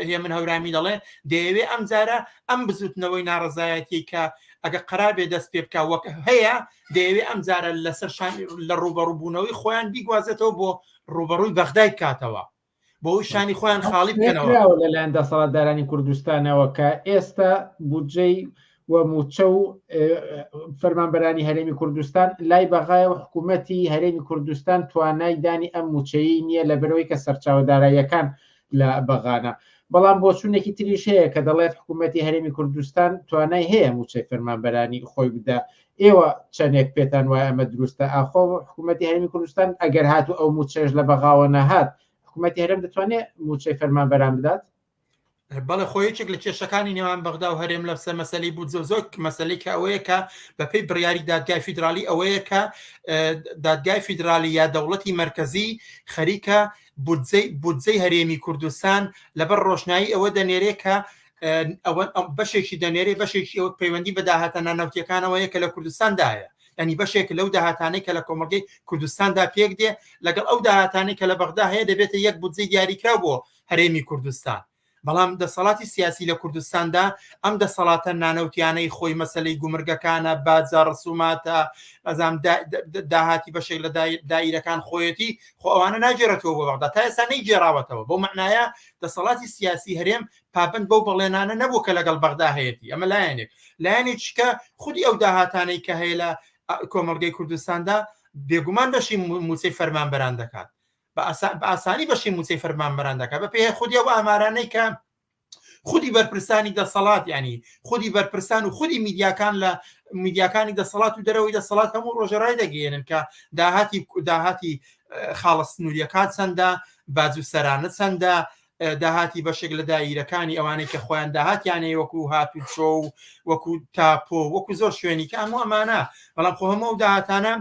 هێمن هەورامی دەڵێ دەیەوێ ئەم جارە ئەم بزوتنەوەی ناڕزایەتی کە ئەگە قەرار بێ دەست پێ بکە وەک هەیە دەیەوێ ئەم جارە لەسەر شان لە ڕوبەڕوبوونەوەی خۆیان بیگوازێتەوە بۆ ڕوبەڕووی بەغدای بکاتەوە بۆ شانی خۆیان خاڵی بکەنەوە لەلایەن دەسەڵاتدارانی کوردستانەوە کە ئێستا بودجەی و مووچە و فەرمانبەرانی هەرێمی کوردستان لای بەغایە و حکوومەتی هەرێمی کوردستان توانای دانی ئەم مووچەیەی نییە لەبەرەوەی کە سەرچاوە داراییەکان لە بەغانە. بەڵام بۆچوونێکی تریش هەیە کە دەڵێت حکوومەتی هەرێمی کوردستان توانای هەیە مووچەی فەرمانبەرانی خۆی بدا. ئێوە چەندێک پێتان وایە ئەمە دروستە؟ ئاخۆ حکوومەتی هەرێمی کوردستان ئەگەر هاتوو ئەو مووچەیەش لە بەغاوە نەهات، حکوومەتی هەرێم دەتوانێت مووچەی فەرمانبەران بدات؟ بەڵێ خۆ یەکێک لە کێشەکانی نێوان بەغدا و هەرێم لەسەر مەسەلەی بودجە زۆر مەسەلەی کە ئەوەیە کە بەپێی بڕیاری دادگای فیدرالی ئەوەیە کە دادگای فیدرالی یا دەوڵەتی مەرکەزی خەریکە بودجەی بودجەی هەرێمی کوردستان لەبەر ڕۆشنایی ئەوە دەنێرێ کە ئەوە بەشێکی دەنێرێ بەشێکی ئەوە پەیوەندی بە داهاتە نانەوتیەکانەوەیە کە لە کوردستاندا هەیە ینی بەشێک لەو داهاتانەی کە لە کۆمەڵگەی کوردستاندا پێک دێ لەگەڵ ئەو داهاتانەی کە لە بەغدا هەیە دەبێتە یەک بودجەی دیاریکراو بۆ هەرێمی کوردستان. بەڵام دەسەڵاتی سیاسی لە کوردستاندا ئەم دەسەڵاتە نانەوتیانەی خۆی مەسەلەی گومرگەکانە، باجە، ڕسوماتە، ئەزام داهاتی بەشێک لە دایرەکان خۆیەتی، خۆ ئەوانە ناگێڕێتەوە بۆ بەغدا، تا ئێستا نەیگێڕاوەتەوە. بەو مەعنایە دەسەڵاتی سیاسی هەرێم پابەند بەو بەڵێنانە نەبوو کە لەگەڵ بەغدا هەیەتی. ئەمە لایەنێک. لایەنێکی کە خودی ئەو داهاتانەی کە هەیە لە کۆمەڵگەی کوردستاندا بێگومان بەشی مووچەی فەرمانبەران دەکات. بە ئاسانی بەشی مووچەی فەرمانبەران دەکات بە پێی خودی ئەو ئامارانەی کە خودی بەرپرسانی دەسەڵات ینی خودی بەرپرسان و خودی میدیاکان لە میدیاکانی دەسەڵات و دەرەوەی دەسەڵات هەموو ڕۆژە ڕای دەگەێنن کە داهاتی داهاتی خاڵە سنووریەکان چەندە باج و سەرانە چەندە داهاتی بەشێک لە دایرەکانی ئەوانەی کە خۆیان داهاتیانەیە وەکو هاتوچۆ و وەکو تاپۆ وەکو زۆر شوێنی کە هەموو ئەمانە بەڵام خۆ هەموو ئەو داهاتانە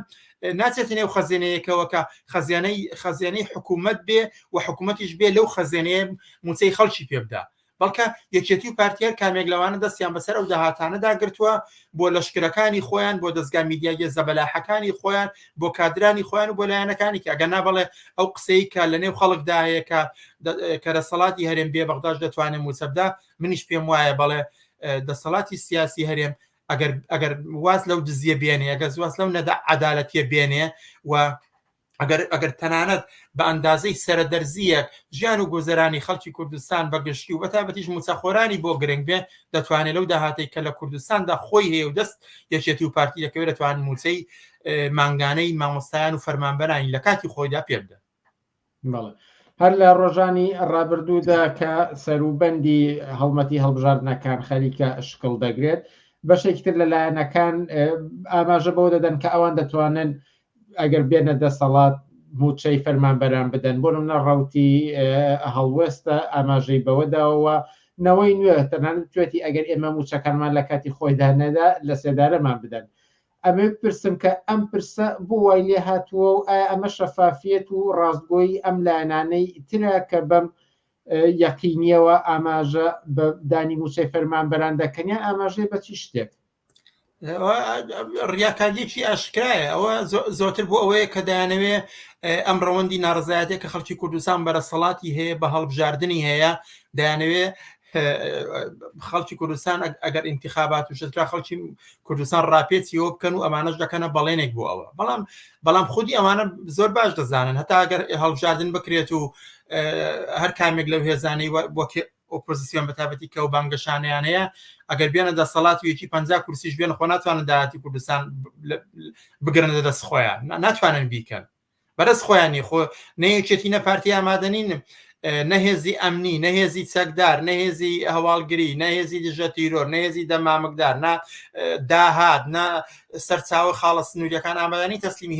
ناچێتە نێو خەزێنەیەکەوە کە خەزێنەی خەزێنەی حکوومەت بێ و حکوومەتیش بێ لەو خەزێنەیە موچەی خەڵکی پێ بدا بەڵکە یەکێتی و پارتی هەر کامێک لەوانە دەستیان بەسەر ئەو داهاتانەدا گرتووە بۆ لەشکرەکانی خۆیان بۆ دەزگا میدیاییە زەبەلاحەکانی خۆیان بۆ کادرانی خۆیان و بۆ لایەنەکانی کە ئەگەر نا بەڵێ ئەو قسەی کە لە نێو خەڵکدا هەیە کە کە دەسەڵاتی هەرێم بێ بەغداش دەتوانێت مووچە بدا منیش پێم وایە بەڵێ دەسەڵاتی سیاسی هەرێم ئەگەر ئەگەر واز لەو دزیە بێنێ ئەگەر واز لەو نەدا عەدالەتیە بێنێ و ئەگەر ئەگەر تەنانەت بە ئەندازەی سەرەدەرزییەک ژیان و گوزەرانی خەڵکی کوردستان بە گشتی و بەتایبەتیش مووچەخۆرانی بۆ گرنگ بێ دەتوانێت لەو داهاتەی کە لە کوردستاندا خۆی هەیە و دەست یەکێتی و پارتی دەکەوێت دەتوانن مووچەی مانگانەی مامۆستایان و فەرمانبەرانی لە کاتی خۆیدا پێ بدەن. بەڵێ هەر لە ڕۆژانی ڕابردوودا کە سەروبەندی هەڵمەتی هەڵبژاردنەکان خەریکە شکڵ دەگرێت بەشێکی تر لە لایەنەکان ئاماژە بەوە دەدەن کە ئەوان دەتوانن ئەگەر بێنە دەسەڵات مووچەی فەرمانبەران بدەن، بۆ نمونە ڕەوتی هەڵوێستە ئاماژەی بەوە داوە نەوەی نوێ تەنانەت وتوێتی ئەگەر ئێمە مووچەکانمان لە کاتی خۆیدا نەدا لە سێدارەمان بدەن. ئەمەوێ بپرسم کە ئەم پرسە بۆ وای لێ هاتووە و ئایا ئەمە شەفافیەت و ڕاستگۆیی ئەم لایەنانەی ترە کە بەم یەقینیەوە ئاماژە بە دانی مووچەی فەرمانبەران دەکەن یان ئاماژەیە بە چی شتێک؟ ڕیاکاریەکی ئاشکرایە ئەوە زۆرتر بۆ ئەوەیە کە دەیانەوێ ئەم ڕەوەندی ناڕزایەتێک کە خەڵکی کوردستان بەرەسەڵاتی هەیە بە هەڵبژاردننی هەیە دەیانەوێ خەڵکی کوردستان ئەگەر انتخابات و شترا خەڵکی کوردستان ڕاپێچیەوە بکەن و ئەمانەش دەکەنە بەڵێنێک بۆ ئەوە بەڵام بەڵام خودی ئەوانە زۆر باش دەزانن هەتا ئەگەر هەڵبژاردن بکرێت و هەر کامێک لەو هێزانەی وەک ئۆپۆزیسیۆن بەتابەتی کە و بانگەشانەیان هەیە ئەگەر بێنە دەسەڵات و یەکی 50 کورسیش بێن خۆ ناتوانن داهاتی کوردستان بگرن لە دەست خۆیان ناتوانن بیکەن بەرەس خۆیانی خۆ نەیەکێتی نە پارتی ئامادەنین نەهێزی ئەمنی نەهێزی چەکدار نەهێزی هەواڵگری نەهێزی دژە تیرۆر نەهێزی دەمامکدار نە داهات نە سەرچاوە خاڵە سنووریەکان ئامادەنی تەسلیمی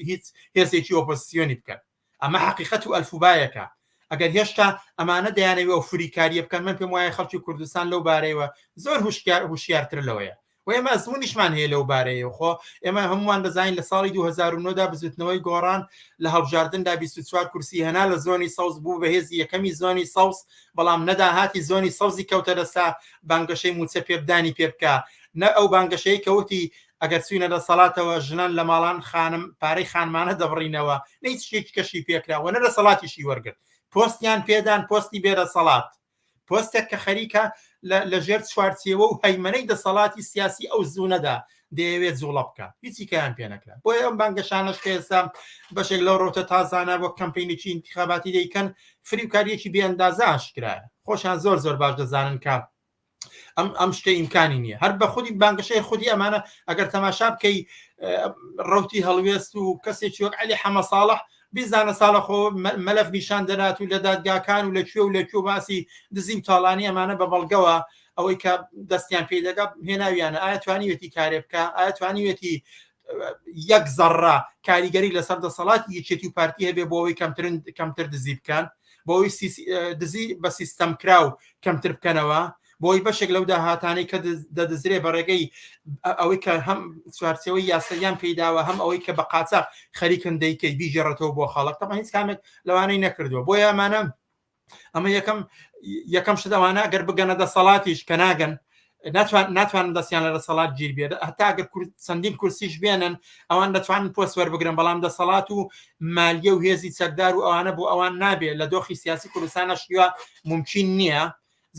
هیچ هێزێکی ئۆپۆزیسیۆنی بکەن ئەمە حەقیقەت و ئەلفوبایەکە. ئەگەر هێشتا ئەمانە دەیانەوێ ئەو فریکارییە بکەن، من پێم وایە خەڵکی کوردستان لەو بارەیەوە زۆر هوشیار هوشیارتر لەوەیە و ئێمە ئەزموونیشمان هەیە لەو بارەیەوە. خۆ ئێمە هەموومان دەزانین لە ساڵی 2009 دا بزووتنەوەی گۆڕان لە هەڵبژاردندا 24 کورسی هێنا لە زۆنی سەوز بوو بە هێزی یەکەمی زۆنی سەوز، بەڵام نە داهاتی زۆنی سەوزی کەوتە دەستا بانگەشەی مووچە پێبدانی پێ بکا، نە ئەو بانگەشەی کە وتی ئەگەر چوینە دەسەڵاتەوە ژنان لە ماڵان خانم پارەی خانمانە دەبڕینەوە نە هیچ شتێکی کەشی پێکرا و نە دەسەڵاتیشی وەرگرت پۆستیان پێدان پۆستی بێدەسەڵات پۆستێک کە خەریکە لە ژێر چوارچێوە و هەیمەنەی دەسەڵاتی سیاسی ئەو زوونەدا دەیەوێت جوڵە بکە هیچی کەیان پێ نەکرا بۆیە ئەم بانگەشانەش کە ئێستا بەشێک لەو ڕەوتە تازانە وەک کەمپینێکی ئینتخاباتی دەیکەن فریوکاریەکی بێئەندازە ئاشکرایە خۆشیان زۆر زۆر باش دەزانن کە ئەم ئەم شتە ئیمکانی نییە هەر بە خودی بانگەشەی خودی ئەمانە ئەگەر تەماشا بکەی ڕوتی هەڵوێست و کەسێکی وەک علی حەمە ساڵح بیزانە ساڵە خۆ مەلەف نیشان دەدات و لە دادگاکان و لە کوێ و لە کوێ باسی دزی و تاڵانی ئەمانە بە بەڵگەوە ئەوەی کە دەستیان پێی دەگا هێناویانە ئایا توانیوێتی کارێ بکە ئایا توانیوێتی یەک زەڕە کاریگەری لەسەر دەسەڵاتی یەکێتی و پارتی هەبێ بۆ ئەوەی کەمترن کەمتر دزی بکەن؟ بۆی دزی بە سیستەم کراو کەمتر بکەنەوە بۆی بەشێک لەو داهاتانەی کە دەدزرێ بە ڕێگەی ئەوەی کە هەم چوارچێوەی یاساییان پێیداوە هەم ئەوەی کە بە قاچاق خەریکن دەیکەی بیگێڕێتەوە بۆ خەڵک تەبعەن هیچ کامێک لەوانەی نەکردووە بۆیە ئەمانە ئەمە یەکەم یەکەم شت ئەوانە ئەگەر بگەنە دەسەڵاتیش کە ناگەن ناتوان ناتوانن دەستیان لە دەسەڵات گیر بێت هەتا ئەگەر چەندین کورسیش بێنن ئەوان دەتوانن پۆست وەربگرن بەڵام دەسەڵات و مالیە و هێزی چەکدار و ئەوانە بۆ ئەوان نابێت لە دۆخی سیاسی کوردستانە شیوە ممکن نییە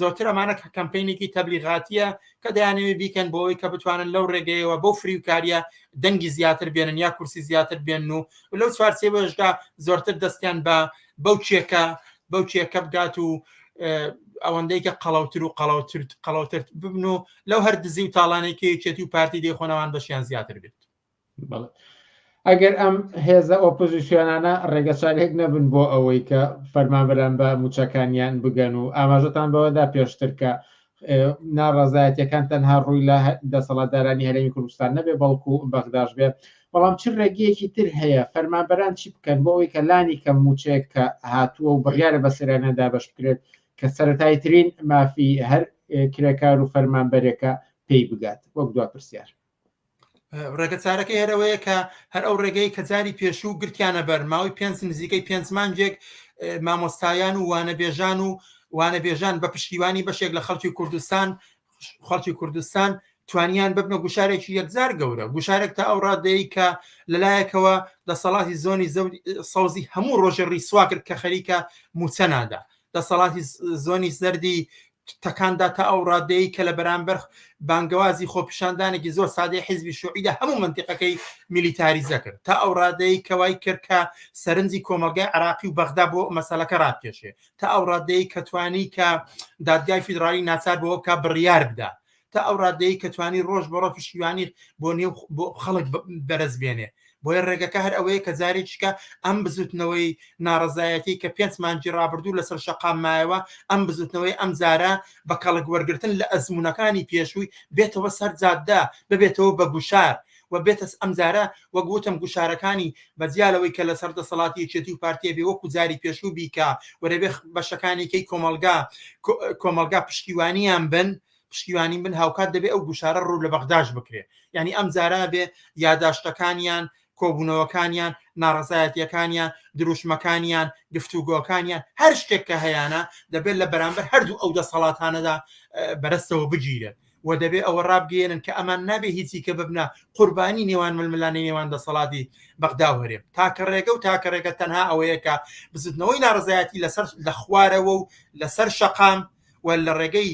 زۆرتر ئەمانە کە کەمپینێکی تەبلیغاتیە کە دەیانەوێت بیکەن بۆ ئەوەی کە بتوانن لەو ڕێگەیەوە بەو فریوکاریە دەنگی زیاتر بێنن یا کورسی زیاتر بێنن و لەو چوارچێوەشدا زۆرتر دەستیان بە بەو چێکە بەو چێکە بگات و ئەوەندەی کە قەڵەوتر و قەڵەوتر قەڵەوتر ببن و لەو هەر دزی و تاڵانێک کە یەکێتی و پارتی دەیخۆنەوان بەشیان زیاتر بێت. بەڵێ. ئەگەر ئەم هێزە ئۆپۆزیسیۆنانە ڕێگەچارێک نەبن بۆ ئەوەی کە فەرمانبەران بە موچەکانیان بگەن و ئاماژەتان بەوەدا پێشتر کە ناڕەزایەتیەکان تەنها ڕووی لە دەسەڵاتدارانی هەرێمی کوردستان نەبێ بەڵکو بەغداش بێ بەڵام چ ڕێگەیەکی تر هەیە فەرمانبەران چی بکەن بۆ ئەوەی کە لانی کەم موچەیەک کە هاتووە و بڕیارە بەسەریانە دابەش بکرێت کە سەرەتاییترین مافی هەر کرێکار و فەرمانبەرێکە پێی بگات وەک دوا پرسیار. ڕێگە چارەکەی هەرەوەیە کە هەر ئەو ڕێگەی کە جاری پێشوو گرتیانە بەر ماوەی پێنج نزیکەی پێنج مانگێک مامۆستایان و وانەبێژان و وانەبێژان بە پشتیوانی بەشێک لە خەڵکی کوردستان خەڵکی کوردستان توانیان ببنە گوشارێکی یەکجار گەورە گوشارێک تا ئەو ڕادەیە کە لەلایەکەوە دەسەڵاتی زۆنی سەوزی هەموو ڕۆژێ ڕیسوا کرد کە خەریکە موچە نادا دەسەڵاتی زۆنی زەردی تەکاندا تا ئەو ڕادەیەی کە لە بەرامبەر بانگەوازی خۆپیشاندانێکی زۆر سادەی حیزبی شوعیدا هەموو مەنتیقەکەی میلیتاریزە کرد تا ئەو ڕادەیەی کە وای کرد کە سەرنجی کۆمەڵگای عراقی و بەغدا بۆ مەسەلەکە ڕابکێشێ تا ئەو ڕادەیەی کە توانی کە دادگای فیدراڵی ناچار بەوە بکا بڕیار بدا تا ئەو ڕادەیەی کە توانی ڕۆژ بە ڕۆژ پشتیوانی بۆ نێو بۆ خەڵک بەرز بێنێ بۆیە ڕێگەکە هەر ئەوەیە کە جارێکیکە ئەم بزوتنەوەی ناڕەزایەتی کە پێنج مانگی ڕابردوو لەسەر شەقام مایەوە ئەم بزوتنەوەی ئەم جارە بە کەڵک وەرگرتن لە ئەزمونەکانی پێشووی بێتەوە سەر جادە ببێتەوە بە گوشار و بێتە ئەم جارە وەک وتم گوشارەکانی بە جیا لەوەی کە لەسەر دەسەڵاتی یەکێتی و پارتیە بێ وەکو جاری پێشوو بیکا و دەبێ بەشەکانی کەی کۆمەڵگا کۆمەڵگا پشتیوانیان بن پشتیوانی بن هاوکات دەبێ ئەو گوشارە ڕوو لە بەغداش بکرێ یعنی ئەم جارە بێ یاداشتەکانیان کۆبوونەوەکانیان ناڕەزایەتیەکانیان دروشمەکانیان گفتوگۆکانیان هەر شتێک کە هەیانە دەبێت لە بەرامبەر هەردوو ئەو دەسەڵاتانەدا بەرەستەوە بگیرێت و دەبێ ئەوە ڕابگەیەنن کە ئەمان نابێ هیچی کە ببنە قوربانی نێوان ململانێی نێوان دەسەڵاتی بەغدا و هەرێم. تاکە ڕێگە و تاکە ڕێگە تەنها ئەوەیە کە بزوتنەوەی ناڕەزایەتی لەسەر لە خوارەوە و لەسەر شەقام و لە ڕێگەی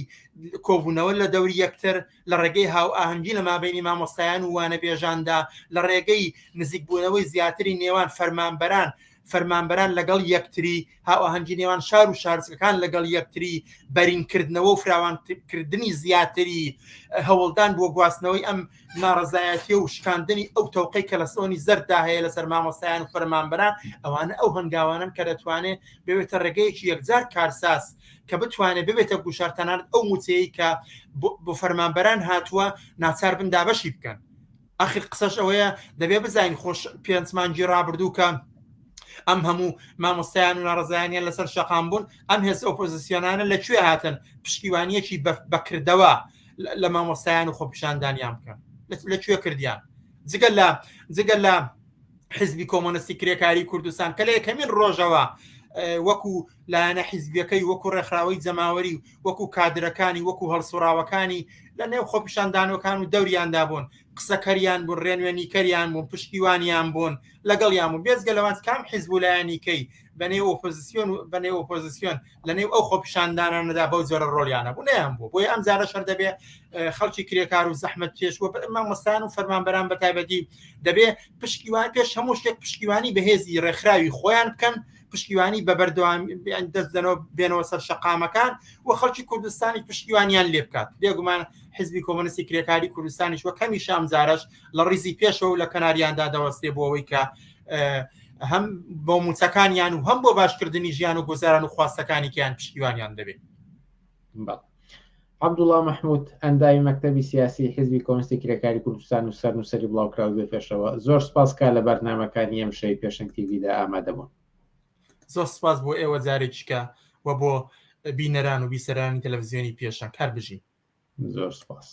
کۆبوونەوە لە دەوری یەکتر، لە ڕێگەی هاوئاهەنگی لە مابەینی مامۆستایان و وانەبێژاندا، لە ڕێگەی نزیکبوونەوەی زیاتری نێوان فەرمانبەران فەرمانبەران لەگەڵ یەکتری، هاوئاهەنگی نێوان شار و شارچکەکان لەگەڵ یەکتری، بەرینکردنەوە و فراوانکردنی زیاتری هەوڵدان بۆ گواستنەوەی ئەم ناڕەزایەتیە و شکاندنی ئەو تەوقەی کە لە سۆنی زەرددا هەیە لەسەر مامۆستایان و فەرمانبەران، ئەوانە ئەو هەنگاوانەن کە دەتوانێت ببێتە ڕێگەیەکی یەکجار کارساز کە بتوانێت ببێتە گوشار تەنانەت ئەو مووچەیەی کە بۆ فەرمانبەران هاتووە ناچار بن دابەشی بکەن. ئاخر قسەش ئەوەیە دەبێ بزانین خۆش پێنج مانگی ڕابردوو کە ئەم هەموو مامۆستایان و ناڕزایانیان لەسەر شەقام بوون ئەم هێز ئۆپۆزیسیۆنانە لەکوێ هاتن پشتیوانیەکی بەکردەوە لە مامۆستایان و خۆپیشاندانیان بکەن لەکوێ کردیان جگە لە جگە لە حزبی کۆمۆنستی کرێکاری کوردستان کە لە یەکەمین ڕۆژەوە وەکو لایەنە حیزبیەکەی وەکو ڕێکخراوەی جەماوەری و وەکو کادرەکانی وەکو هەڵسوڕاوەکانی لە نێو خۆپیشاندانەکان و دەوریاندا بوون قسەکەریان بوون ڕێنوێنیکەریان بوون پشتیوانیان بوون لەگەڵیان بوون بێزگە لەوان کام حیزب و لایەنی کەی بەنێو ئۆپۆزیسیۆن و بەنێو ئۆپۆزیسیۆن لە نێو ئەو خۆپیشاندانانەدا بەو جۆرە ڕۆڵیانە بوو نەیان بوو بۆیە ئەم جارە شەر دەبێ خەڵکی کرێکار و زەحمەت کێش و مامۆستایان و فەرمانبەران بە تایبەتی دەبێ پشتیوان پێش هەموو شتێک پشتیوانی بەهێزی ڕێکخراوی خۆیان بکەن پشتیوانی بە بەردەوام دەست دەنەوە بێنەوە سەر شەقامەکان و خەڵکی کوردستانی پشتیوانیان لێ بکات بێگومان حزبی کۆمۆنیستی کرێکاری کوردستانیش وەک هەمیشە ئەم جارەش لە ڕیزی پێشەوە و لە کەناریاندا دەوەستێ بۆ ئەوەی کە هەم بۆ موچەکانیان و هەم بۆ باشکردنی ژیان و گوزاران و خواستەکانی کیان پشتیوانیان دەبێت. عەبدوڵا مەحمود ئەندامی مەکتەبی سیاسی حزبی کۆمۆنیستی کرێکاری کوردستان و سەرنووسەری بڵاوکراوەی بێ پێشەوە زۆر سپاس کا لە بەرنامەکانی ئەمشەوی پێشەنگ تیڤیدا ئامادە بوون. زۆر سپاس بۆ ئێوە جارێکیکە و بۆ بینەران و بیسەرانی تەلەڤزیۆنی پێشەنگ هەر بژین. زۆر سپاس.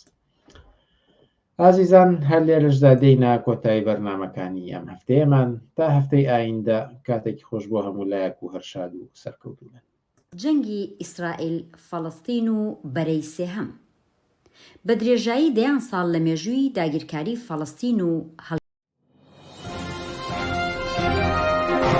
ئازیزان هەر لێرەشدا دێینە کۆتایی بەرنامەکانی ئەم هەفتەیەمان تا هەفتەی ئایندە کاتێکی خۆش بۆ هەموو لایەک و هەر شاد و سەرکەوتوو بن. جەنگی ئیسرائیل فەڵەستین و بەرەی سێهەم. بە درێژایی دەیان ساڵ لە مێژووی داگیرکاری فەڵەستین و.